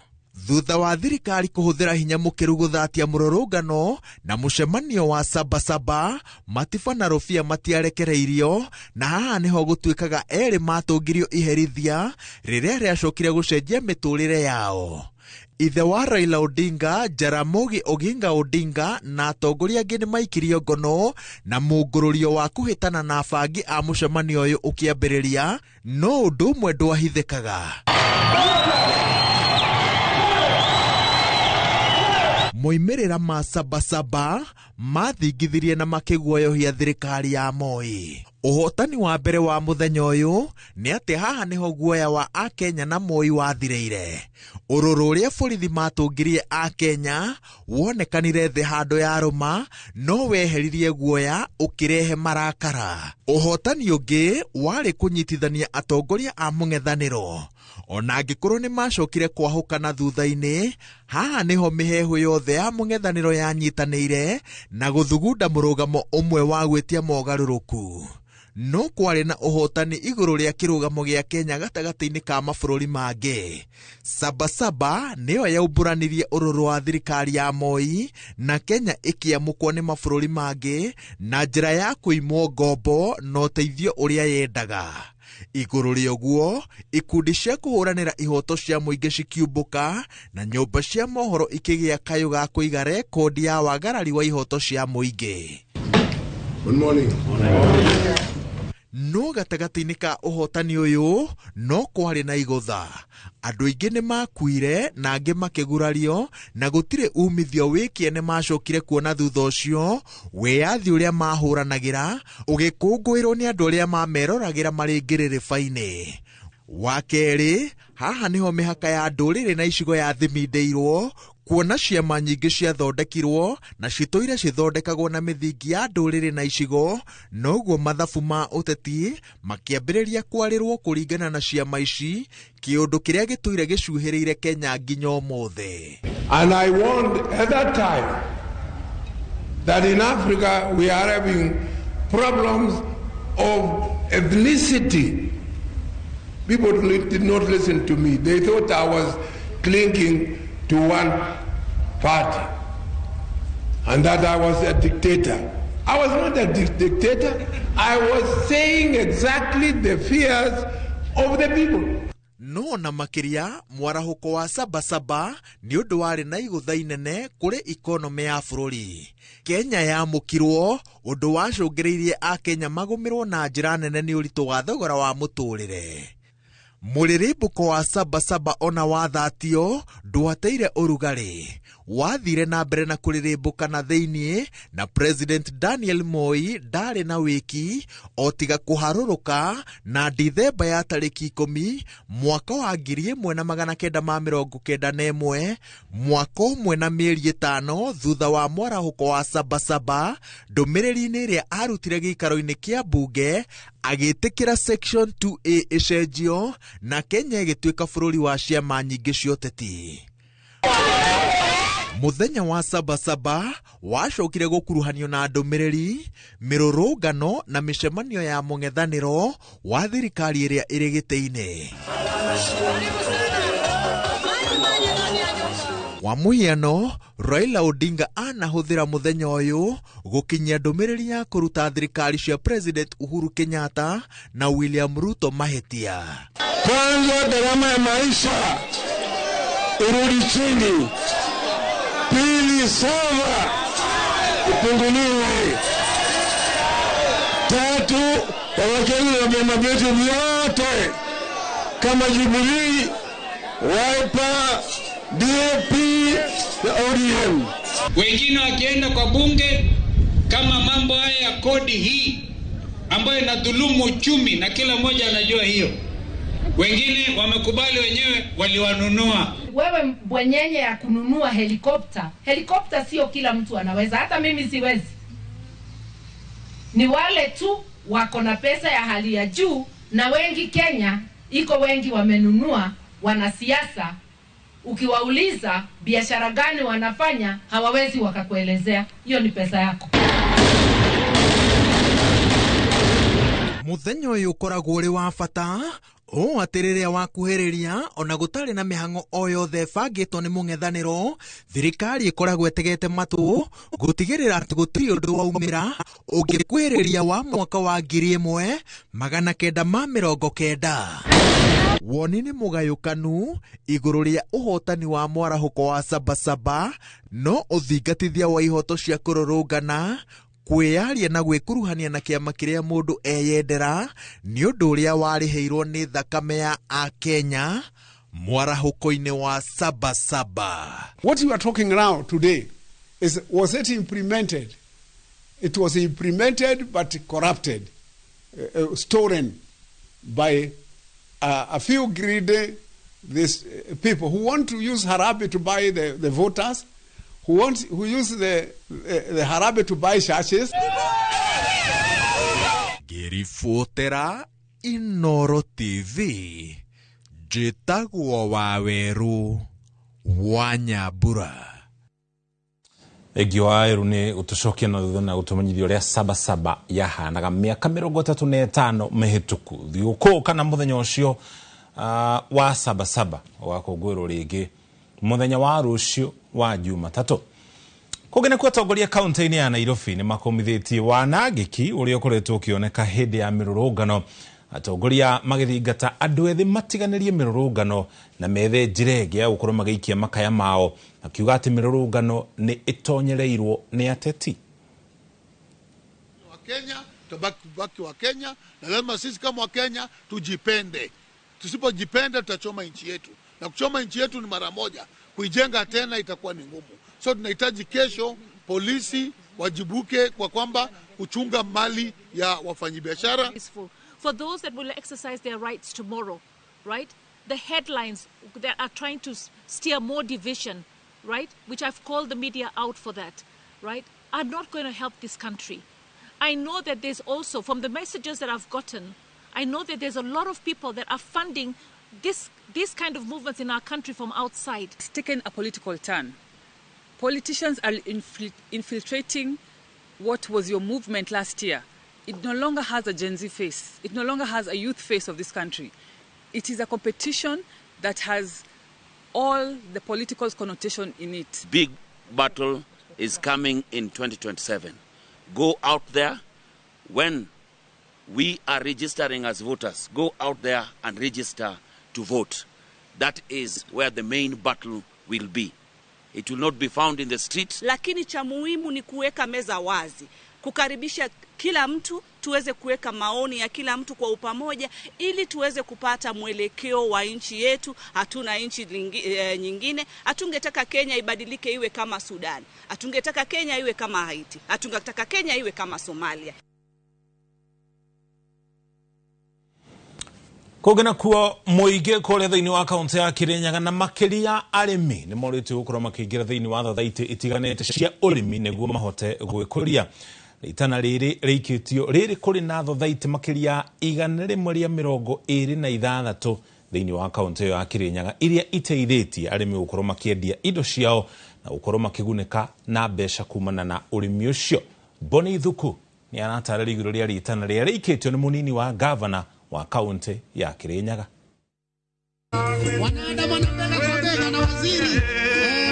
Thutha wa thirikari kũhũthĩra hinya mũkĩru gũthatia mũrũrũngano na mũcemanio wa Sabasaba, Matiba na Rũbia matiarekereirio na haha nĩho gũtuĩkaga erĩ matũngirio iherithia rĩrĩa rĩacokire gũcenjia mĩtũrĩre yao. Ithe wa Raila Odinga, Jaramogi Oginga Odinga na atongoria angĩ nĩmaikirio ngono na mũngũrũrio wa kũhĩtana na abangi a mũcemanio ũyũ ũkĩambĩrĩria, no ũndũ ũmwe ndwahithĩkaga. Moimĩrĩra ma Sabasaba mathingithirie na makĩguoyohia thirikari ya Moi. Ũhotani wa mbere wa mũthenya ũyũ nĩ atĩ haha nĩho guoya wa Akenya na Moi wathirĩire. Ũrũrũ ũrĩa borithi matũngirie Akenya wonekanire thĩ handũ ya rũma no weheririe guoya ũkĩrehe marakara. Ũhotani ũngĩ warĩ kũnyitithania atongoria a mũng'ethanĩro. Ona angĩkorwo nĩ macokire kwahũkana thutha-inĩ, haha nĩho mĩheehũ yothe ya mũng'ethanĩro yanyitanĩire na gũthugunda mũrũgamo ũmwe wa gwĩtia mogarũrũku. No kwarĩ na ũhotani igũrũ rĩa kĩrũgamo gĩa Kenya gatagatĩ-inĩ ka mabũrũri mangĩ. Sabasaba nĩyo yaumbũranirie ũrũrũ wa thirikari ya Moi na Kenya ĩkĩamũkwo nĩ mabũrũri mangĩ na njĩra ya kũimwo ngombo na ũteithio ũrĩa yendaga. Igũrũ rĩa ũguo, ikundi cia kũhũranĩra ihoto cia mũingĩ cikiumbũka na nyũmba cia mohoro ikĩgĩa kayũ ga kũiga rekondi ya wagarari wa ihoto cia mũingĩ. Good morning. No gatagatĩ-inĩ ka ũhotani ũyũ no kwarĩ na igũtha. Andũ aingĩ nĩ makuire na angĩ makĩgurario na gũtirĩ umithio wĩkĩene macokire kuona thutha ũcio wĩyathi ũrĩa mahũranagĩra ũgĩkũngũĩrwo nĩ andũ arĩa mameroragĩra marĩ ngĩrĩrĩba-inĩ. Wa kerĩ, haha nĩho mĩhaka ya ndũrĩrĩ na icigo yathimindĩirwo kuona ciama nyingĩ ciathondekirwo na citũire cithondekagwo na mĩthingi ya ndũrĩrĩ na icigo, noguo mathabu ma ũteti makĩambĩrĩria kwarĩrwo kũringana na ciama ici, kĩũndũ kĩrĩa gĩtũire gĩcuhĩrĩire Kenya nginya ũmũthĩ. And I warned at that time that in Africa we are having problems of ethnicity. People did not listen to me. They thought I was clinging to one party and that I was a dictator. I was not a dictator. I was saying exactly the fears of the people. No na makĩria mwarahũko wa Sabasaba nĩ ũndũ warĩ na igũtha inene kũrĩ ikonomĩ ya bũrũri. Kenya yamũkirwo ũndũ wacũngĩrĩirie Akenya magũmĩrwo na njĩra nene nĩ ũritũ wa thogora wa mũtũrĩre. Mũrĩrĩmbũko wa Sabasaba ona wathatio ndwateire ũrugarĩ, wathire na mbere na kũrĩrĩmbũka na thĩiniĩ na President Daniel Moi ndarĩ na wĩki o tiga kũharũrũka na Dithemba ya tarĩki 10 mwaka wa 1991, mwaka ũmwe na mĩeri 5 thutha wa mwarahũko wa Sabasaba, ndũmĩrĩri-inĩ ĩrĩa arutire gĩikaro-inĩ kĩa mbunge agĩtĩkĩra Section 2A ĩcenjio na Kenya ĩgĩtuĩka bũrũri wa ciama nyingĩ cia ũteti. Muthenya wa Sabasaba wacokire gũkuruhanio na ndũmĩrĩri, mĩrũrũngano na mĩcemanio ya mũng'ethanĩro wa thirikari ĩrĩa ĩrĩ gĩtĩ-inĩ. Kwa mũhiano, Raila Odinga anahũthĩra mũthenya ũyũ gũkinyia ndũmĩrĩri ya kũruta thirikari cia President Uhuru Kenyatta na William Ruto mahĩtia. Kwanza, gharama ya maisha irudi chini. Pili, sava ipunguliwe. Tatu, wawekeni na vyama vyetu vyote kama Jubilee, Wiper, DAP na ODM. Wengine wakienda kwa bunge kama mambo haya ya kodi hii ambayo inadhulumu uchumi, na kila mmoja anajua hiyo. Wengine wamekubali wenyewe, waliwanunua. Wewe bwenyenye ya kununua helikopta, helikopta sio kila mtu anaweza, hata mimi siwezi. Ni wale tu wako na pesa ya hali ya juu, na wengi Kenya iko wengi wamenunua. Wanasiasa ukiwauliza biashara gani wanafanya hawawezi wakakuelezea. Hiyo ni pesa yako. Muthenya ũyũ ũkoragwo ũrĩ wa bata ũũ atĩ rĩrĩa wakuhĩrĩria ona gũtarĩ na mĩhang'o o yothe ĩbangĩtwo nĩ mũng'ethanĩro, thirikari ĩkoragwo ĩtegete matũ gũtigĩrĩra atĩ gũtirĩ ũndũ waumĩra ũngĩkuhĩrĩria wa mwaka wa 1990. Woni nĩ mũgayũkanu igũrũ rĩa ũhotani wa mwarahũko wa Sabasaba, no ũthingatithia wa ihoto cia kũrũrũngana, kwĩyaria na gwĩkuruhania na kĩama kĩrĩa mũndũ eyendera nĩ ũndũ ũrĩa warĩhĩirwo nĩ thakame ya Akenya mwarahũko-inĩ wa Sabasaba. What you are talking now today is, was it implemented? It was implemented but corrupted, stolen by a few greedy this, people who want to use Harambee to buy the voters, who use the Harambee to buy churches. Ngĩribotera Inoro TV, njĩtagwo Wawerũ wa Nyambura. Egio Wawerũ nĩ gũtũcokia na thutha na gũtũmenyithia ũrĩa Sabasaba yahanaga mĩaka 35 mĩhĩtũku. Thigũkũ kana mũthenya ũcio wa Sabasaba ũgakũngũĩrwo rĩngĩ mũthenya wa rũciũ wa Jumatatũ. Kũngĩ nĩkuo atongoria kaunti-inĩ ya Nairobi nĩ makũmithĩtie wanangĩki ũrĩa ũkoretwo ũkĩoneka hĩndĩ ya mĩrũrũngano. Atongoria magĩthingata andũ ethĩ matiganĩrie mĩrũrũngano na methe njĩra ĩngĩ ya gũkorwo magĩikia makaya mao, makiuga atĩ mĩrũrũngano nĩ ĩtonyereirwo nĩ ateti. Wakenya tutabaki wa Kenya, na lazima sisi kama Wakenya tujipende. Tusipojipenda tutachoma nchi yetu, na kuchoma nchi yetu ni mara moja, kuijenga tena itakuwa ni ngumu. So tunahitaji kesho polisi wajibuke kwa kwamba kuchunga mali ya wafanyibiashara. For those that will exercise their rights tomorrow, right? The headlines that are trying to steer more division, right? Which I've called the media out for that, right? Are not going to help this country. I know that there's also, from the messages that I've gotten, I know that there's a lot of people that are funding this kind of movements in our country from outside. It's taken a political turn. Politicians are infiltrating what was your movement last year. It no longer has a Gen Z face. It no longer has a youth face of this country. It is a competition that has all the political connotation in it. Big battle is coming in 2027. Go out there. When we are registering as voters, go out there and register to vote. That is where the main battle will be. It will not be found in the streets. Lakini cha muhimu ni kuweka meza wazi, kukaribisha kila mtu, tuweze kuweka maoni ya kila mtu kwa upamoja ili tuweze kupata mwelekeo wa nchi yetu. Hatuna nchi nyingine. Hatungetaka Kenya ibadilike iwe kama Sudan. Hatungetaka Kenya iwe kama Haiti. Hatungetaka Kenya iwe kama Somalia. Kũngĩ nakuo mũingĩ kũrĩa thĩinĩ wa kaunti ya Kirinyaga na makĩria arĩmi nĩ morĩtio gũkorwo makĩingĩra thĩinĩ wa thathaitĩ itiganĩte cia ũrĩmi nĩguo mahote gwĩkũria. Rĩtana rĩrĩ rĩikĩtio rĩrĩ kũrĩ na thothaitĩ makĩria 126 thĩinĩ wa kaunti ĩyo ya Kirinyaga iria iteithĩtie arĩmi gũkorwo makĩendia indo ciao na gũkorwo makĩgunĩka na mbeca kumana na ũrĩmi ũcio. Boni Thuku nĩ aratarĩria igũrũ rĩa ritana rĩrĩa rĩikĩtio nĩ mũnini wa gavana wa kaunti ya Kirinyaga. Wanaandamana bega kwa bega na waziri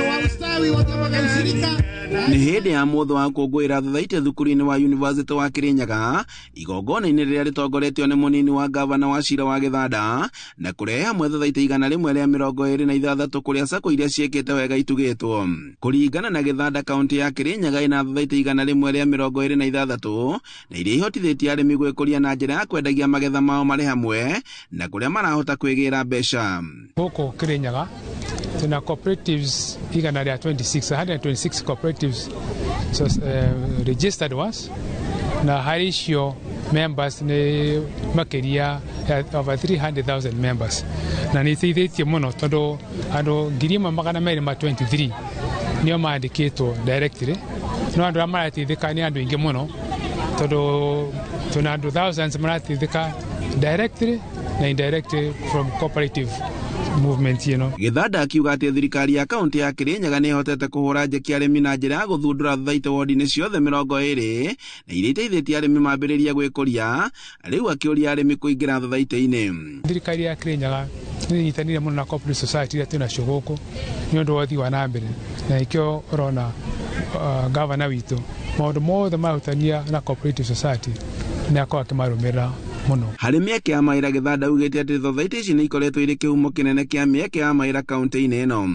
wa ustawi wa vyama vya ushirika. Nĩ hĩndĩ ya mũthũ wa kũngũĩra thothaitĩ thukuru-inĩ wa University wa Kirinyaga igongona-inĩ rĩrĩa rĩtongoretio nĩ mũnini wa gavana wa Cira wa Gĩthanda na kũrehe hamwe thothaitĩ 126 kũrĩa sacco iria ciĩkĩte wega itugĩtwo. Kũringana na Gĩthanda, kaunti ya Kirinyaga ĩna thothaitĩ 126 na iria ihotithĩtie arĩmi gwĩkũria na njĩra ya kwendagia magetha mao marĩ hamwe na kũrĩa marahota kwĩgĩra mbeca. Gũkũ Kirinyaga tuna cooperatives 126, 126 cooperatives, so, registered ones, na harĩ icio members nĩ makĩria over 300,000 members, na nĩ iteithĩtie mũno tondũ andũ 1,223 nĩo mandĩkĩtwo directly, no andũ arĩa marateithĩka nĩ andũ aingĩ mũno tondũ tuna andũ thousands marateithĩka directly na indirectly from cooperative movement, you know. Gĩthanda akiuga atĩ thirikari ya kaunti ya Kirinyaga nĩ ĩhotete kũhũra njeki arĩmi na njĩra ya gũthundũra thothaitĩ wodi-inĩ ciothe 20 na iria iteithĩtie arĩmi mambĩrĩria gwĩkũria. Rĩu akĩũria arĩmi kũingĩra thothaitĩ-inĩ. Thirikari ya Kirinyaga nĩ ĩnyitanĩire mũno na cooperative society iria twĩnacio gũkũ nĩ ũndũ wa ũthii wa na mbere, na nĩkĩo ũrona gavana witũ maũndũ mothe marahutania na cooperative society nĩ akorwo akĩmarũmĩrĩra mũno. Harĩ mĩeke ya mawĩra, Gĩthanda augĩte atĩ thothaitĩ ici nĩ ikoretwo irĩ kĩhumo kĩnene kĩa mĩeke ya mawĩra kaunti-inĩ ĩno.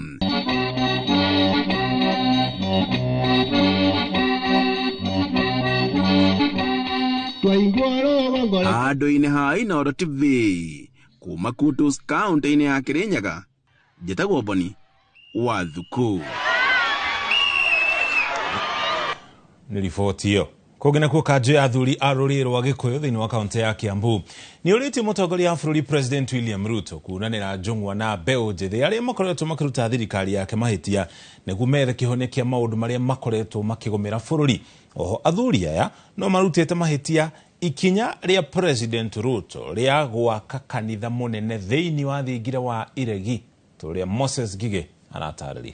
Handũ-inĩ ha Inooro TV kuma Kutus kaunti-inĩ ya Kirinyaga, njĩtagwo Boni wa Thuku. Nĩ riboti ĩyo. Kũngĩ nakuo kanjũ ya athuri a rũrĩrĩ rwa Gĩkũyũ thĩinĩ wa kaunti ya Kiambu nĩ ũrĩtie mũtongoria wa bũrũri President William Ruto kunanĩra njũng'wa na mbeũ njĩthĩ arĩa makoretwo makĩruta thirikari yake mahĩtia nĩguo methe kĩhonia kĩa maũndũ marĩa makoretwo makĩgũmĩra bũrũri. Oho athuri aya no marutĩte mahĩtia ikinya rĩa President Ruto rĩa gwaka kanitha mũnene thĩinĩ wa thingira wa Iregi tũrĩa Moses Ngigĩ aratarĩria.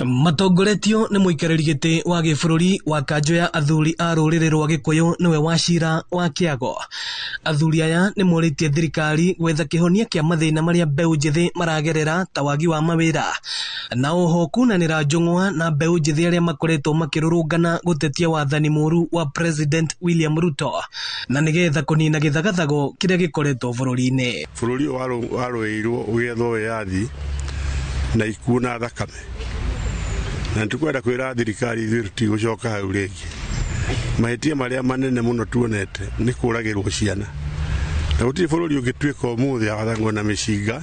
Matongoretio nĩ mũikarĩri gĩtĩ wa gĩbũrũri wa kanjũ ya athuri a rũrĩrĩ rwa Gĩkũyũ nĩwe Wachira wa Kĩago. Athuri aya nĩ morĩtie thirikari gwetha kĩhonia kĩa mathĩna marĩa mbeũ njĩthĩ maragerera ta wagi wa mawĩra, na oho kunanĩra njũng'wa na mbeũ njĩthĩ arĩa makoretwo makĩrũrũngana gũtetia wathani mũru wa President William Ruto na nĩgetha kũnina gĩthagathago kĩrĩa gĩkoretwo bũrũri-inĩ. Bũrũri ũyũ warũĩirwo ũgĩethwo wĩyathi na ikuũ na thakame, na nĩtũkwenda kwĩra thirikari ithuĩ tũtigũcoka hau rĩngĩ. Mahĩtia marĩa manene mũno tuonete nĩ kũragĩrwo ciana, na gũtirĩ bũrũri ũngĩtuĩka ũmũthĩ wathagwo na mĩcinga.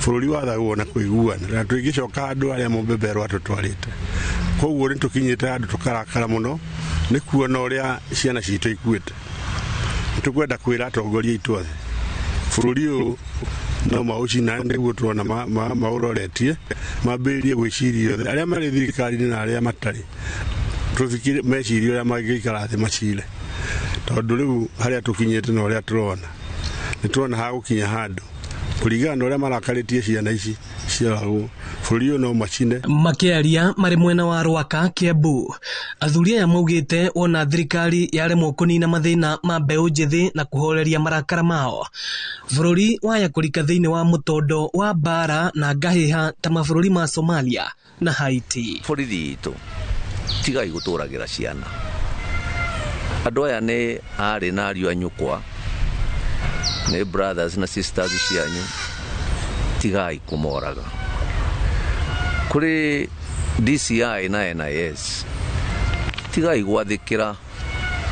Bũrũri wathagwo na kũiguana, na tũingĩcoka handũ harĩa mũbeberwo atũtwarĩte. Koguo nĩ tũkinyĩte handũ tũkarakara mũno nĩ kuona ũrĩa ciana citũ ikuĩte. Nĩtũkwenda kwĩra atongoria aitũ othe bũrũri ũyũ no maũcina, nĩguo tũrona maũroretie, mambĩrĩrie gwĩciria othe arĩa marĩ thirikari-inĩ na arĩa matarĩ, tũfikire mecirie ũrĩa mangĩikara thĩ macire, tondũ rĩu harĩa tũkinyĩte na ũrĩa tũrona nĩ tũrona hagũkinya handũ kũringana na ũrĩa marakarĩtie ciana ici ciaragwo bũrũri ũyũ no macine. Makĩaria marĩ mwena wa Rwaka Kiambu, athuri aya maugĩte wona thirikari yaremwo kũnina mathĩna ma mbeũ njĩthĩ na kũhoreria marakara mao, bũrũri waya kũrika thĩinĩ wa mũtondo wa mbara na ngahĩha ta mabũrũri ma Somalia na Haiti. Borithi itũ tigai gũtũragĩra ciana. Andũ aya nĩ arĩ na ariũ a nyũkwa, nĩ brothers na sisters cianyu, tigai kũmoraga. Kũrĩ DCI na NIS, tigai gwathĩkĩra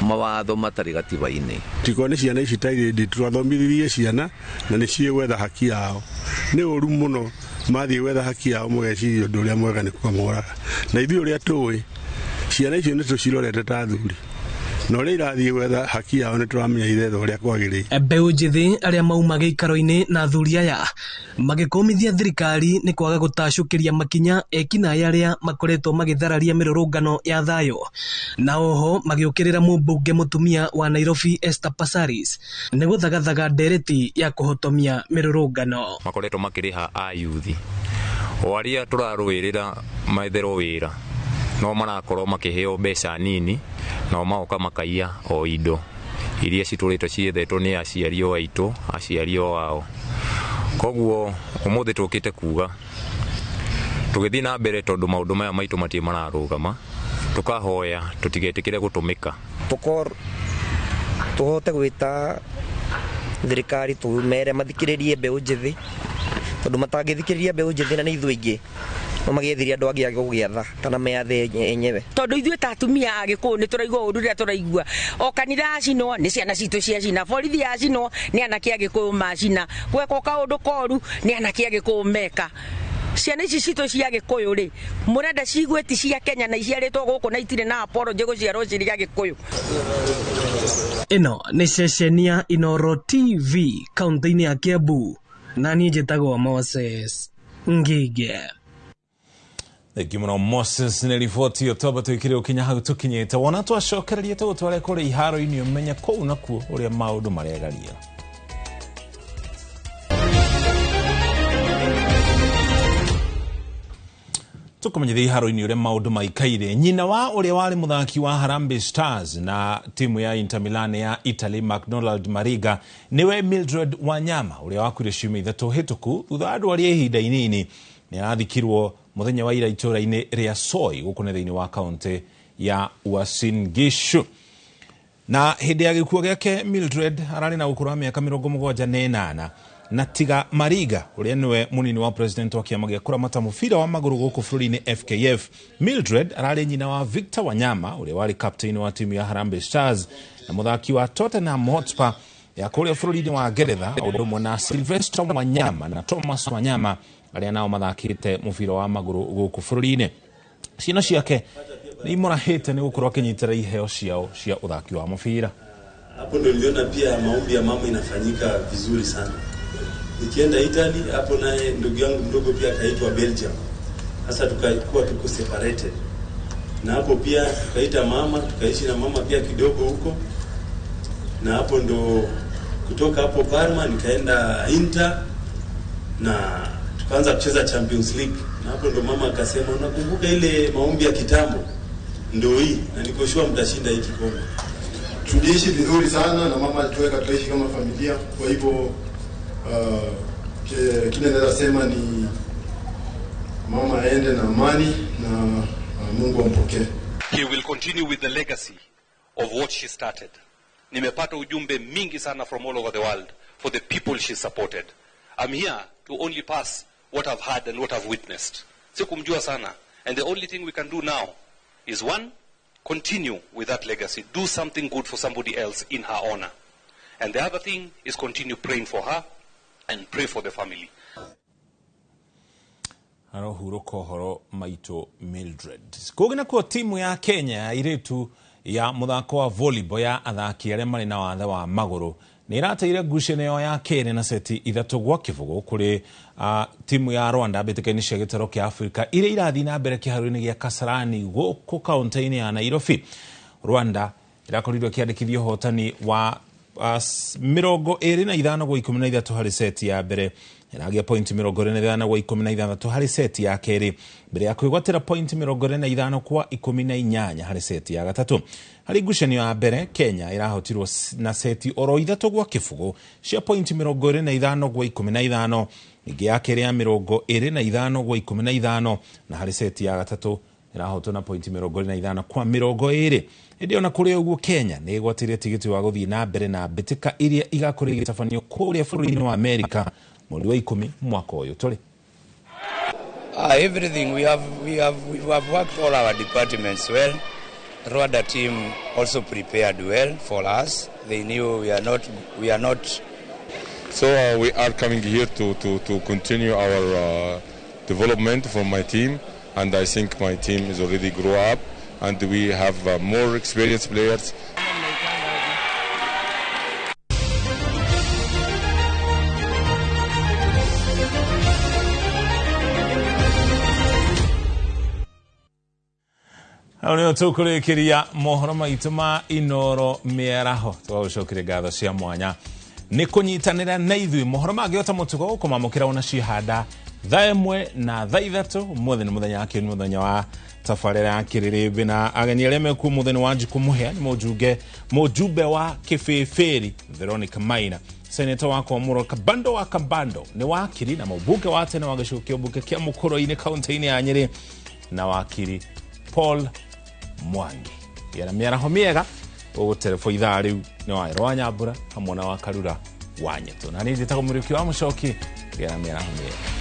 mawatho matarĩ gatiba-inĩ. Tiko nĩ ciana ici ta irĩndĩ tũrathomithirie ciana na nĩ ciĩ gwetha haki yao. Nĩ ũru mũno mathiĩ gwetha haki yao mũgeciria ũndũ ũrĩa mwega nĩ kũmoraga. Na ithuĩ ũrĩa tũĩ ciana icio nĩ tũcirorete ta athuri, na ũrĩa irathiĩ gwetha haki yao nĩ tũramenya iretha ũrĩa kwagĩrĩire. Mbeũ njĩthĩ arĩa mauma gĩikaro-inĩ na athuri aya magĩkũmithia thirikari nĩ kwaga gũtacũkĩria makinya ekinaĩ arĩa makoretwo magĩthararia mĩrũrũngano ya thayũ, na oho magĩũkĩrĩra mũmbunge mũtumia wa Nairobi Esther Passaris nĩ gũthagathaga ndereti ya kũhotomia mĩrũrũngano. Makoretwo makĩrĩha ayuthi O arĩa tũrarũĩrĩra metherwo wĩra no marakorwo makĩheo mbeca nini, nao magoka makaiya o indo iria citũrĩte ciethetwo nĩ aciari o aitũ, aciari o ao. Koguo ũmũthĩ tũkĩte kuga tũgĩthiĩ na mbere tondũ maũndũ maya maitũ matirĩ mararũgama, tũkahoya tũtigetĩkĩre gũtũmĩka. Tũhote gwĩta thirikari tũmere mathikĩrĩrie mbeũ njĩthĩ, tondũ matangĩthikĩrĩria mbeũ njĩthĩ na nĩ ithuĩ aingĩ no magĩethirie andũ angĩ a gũgĩatha kana meathe enyewe. Tondũ ithuĩ ta atumia a Gĩkũyũ nĩ tũraigua ũru rĩrĩa tũraigua o kanitha yacinwo nĩ ciana citũ ciacina, borithi yacinwo nĩ anake a Gĩkũyũ macina, gwekwo kaũndũ koru nĩ anake a Gĩkũyũ meka. Ciana ici citũ cia Gĩkũyũ rĩ, mũrenda ciigue ti cia Kenya na iciarĩtwo gũkũ na itirĩ na apology gũciarwo cirĩ a Gĩkũyũ. Ĩno nĩ ceceni ya Inooro TV kaunti-inĩ ya Kiambu, na niĩ njĩtagwo Moses Ngige. Thengiũ mũno Moses nĩ riboti ĩyo twamba twĩkire ũkinya hau tũkinyĩte. Wona twacokereria tũgũtware kũrĩa iharo-inĩ ũmenye kũu nakuo ũrĩa maũndũ maregaria. Tũkũmenyithia iharo-inĩ ũrĩa maũndũ maikaire. Nyina wa ũrĩa warĩ mũthaki wa Harambee Stars na timu ya Inter Milan ya Italy McDonald Mariga nĩwe Mildred Wanyama ũrĩa wakuire ciumia ithatũ hĩtũku thutha wa ndwari ya ihinda inini nĩ arathikirwo mũthenya wa ira itũũra-inĩ rĩa Soi gũkũ nĩ thĩinĩ wa kaũntĩ ya Uasin Gishu. Na hĩndĩ ya gĩkuũ gĩake Mildred ararĩ na ũkũrũ wa mĩaka 78 na tiga Mariga ũrĩa nĩwe mũnini wa president wa kĩama gĩa kũramata mũbira wa magũrũ gũkũ bũrũri-inĩ FKF. Mildred ararĩ nyina wa Victor Wanyama ũrĩa warĩ captain wa timu ya Harambee Stars na mũthaki wa Tottenham Hotspur ya kũrĩa bũrũri-inĩ wa Ngeretha, ũndũ ũmwe na Sylvester Wanyama na Thomas Wanyama arĩa nao mathakĩte mũbira wa magũrũ gũkũ bũrũri-inĩ. Ciana ciake nĩ imũrahĩte nĩ gũkorwo akĩnyitĩrĩra iheo ciao cia ũthaki wa mũbira. Hapo ndio niliona pia maombi ya mama inafanyika vizuri sana. Nikienda Italy, hapo naye ndugu yangu mdogo pia akaitwa Belgium. Sasa tukaikuwa tuko separated. Na hapo pia tukaita mama, tukaishi na mama pia kidogo huko. Na hapo ndo kutoka hapo Parma nikaenda Inter na tukaanza kucheza Champions League. Na hapo ndo mama akasema, unakumbuka ile maombi ya kitambo? Ndio hii, na niko sure mtashinda hii kikombe. Tuliishi vizuri sana na mama alituweka tuishi kama familia. Kwa hivyo kile naweza sema ni mama aende na amani na Mungu ampokee. He will continue with the legacy of what she started. Nimepata ujumbe mingi sana from all over the world for the people she supported. I'm here to only pass what I've heard and what I've witnessed. Sikumjua sana. And the only thing we can do now is one, continue with that legacy. Do something good for somebody else in her honor. And the other thing is continue praying for her and pray for the family. Arohurũka ũhoro maitũ Mildred. Kũngĩ nakuo timu ya Kenya ya airĩtu ya mũthako wa volleyball ya athaki arĩa marĩ na wathe wa magũrũ nĩ ĩrateire ngucanio ya kerĩ na seti 3-0 kũrĩ timu ya Rwanda mbĩtĩka-inĩ cia gĩtaro kĩa Afrika iria irathiĩ na mbere kĩharo-inĩ gĩa Kasarani gũkũ kaũntĩ-inĩ ya Nairobi. Rwanda ĩrakorirwo ĩkĩandĩkithia ũhotani wa 25-13 harĩ seti ya mbere, ĩragĩa pointi 25-16 harĩ seti ya kerĩ mbere ya kwĩgwatĩra pointi 25-18 harĩ seti ya gatatũ. Harĩ ngucanio ya mbere Kenya ĩrahotirwo na seti oro 3-0 cia pointi 25-15, ĩngĩ ya kerĩ ya 25-15 na harĩ seti ya gatatũ ĩrahotwo na pointi 25-20. Ĩndĩ ona kũrĩ ũguo Kenya nĩ ĩgwatĩire tigiti wa gũthiĩ na mbere na mbĩtĩka iria igakorwo igĩtabanio kũrĩa bũrũri-inĩ wa Amerika mweri wa 10 mwaka ũyũ tũrĩ. Everything we have worked all our departments well. Rwanda team also prepared well for us. They knew we are not. So we are coming here to continue our development from my team, and I think my team is already grow up and we have more experienced players. Hau nĩho tũkũrĩkĩria mohoro maitũ ma Inooro mĩaraho. Tũgagũcokeria ngatho cia mwanya nĩ kũnyitanĩra na ithuĩ. Mohoro mangĩ o ta mũtugo ũkũmamũkĩra ona ciahanda Thaa 1 na thaa 3 ũmũthĩ nĩ mũthenya wa kĩrĩ, mũthenya wa tabarĩra ya kĩrĩrĩmbĩ, na ageni arĩa mekuo mũthenya wa Njikũ Mũhĩa nĩ mũjumbe wa Kĩbĩbĩri Veronica Maina, seneta wa Kwamũrwo Kabando wa Kabando, nĩ wakiri na mũmbunge wa tene wa gĩcigo kĩa ũmbunge kĩa Mũkũrũ-inĩ kaunti-inĩ ya Nyĩrĩ, na wakiri Paul Mwangi. Gĩa na mĩaraho mĩega. Ũgũterebo ithaa rĩu nĩ Waero wa Nyambura hamwe na wa Karura wa Nyetũ, na niĩ njĩtagwo Mũrĩki wa Mũcoki. Gĩa na mĩaraho mĩega.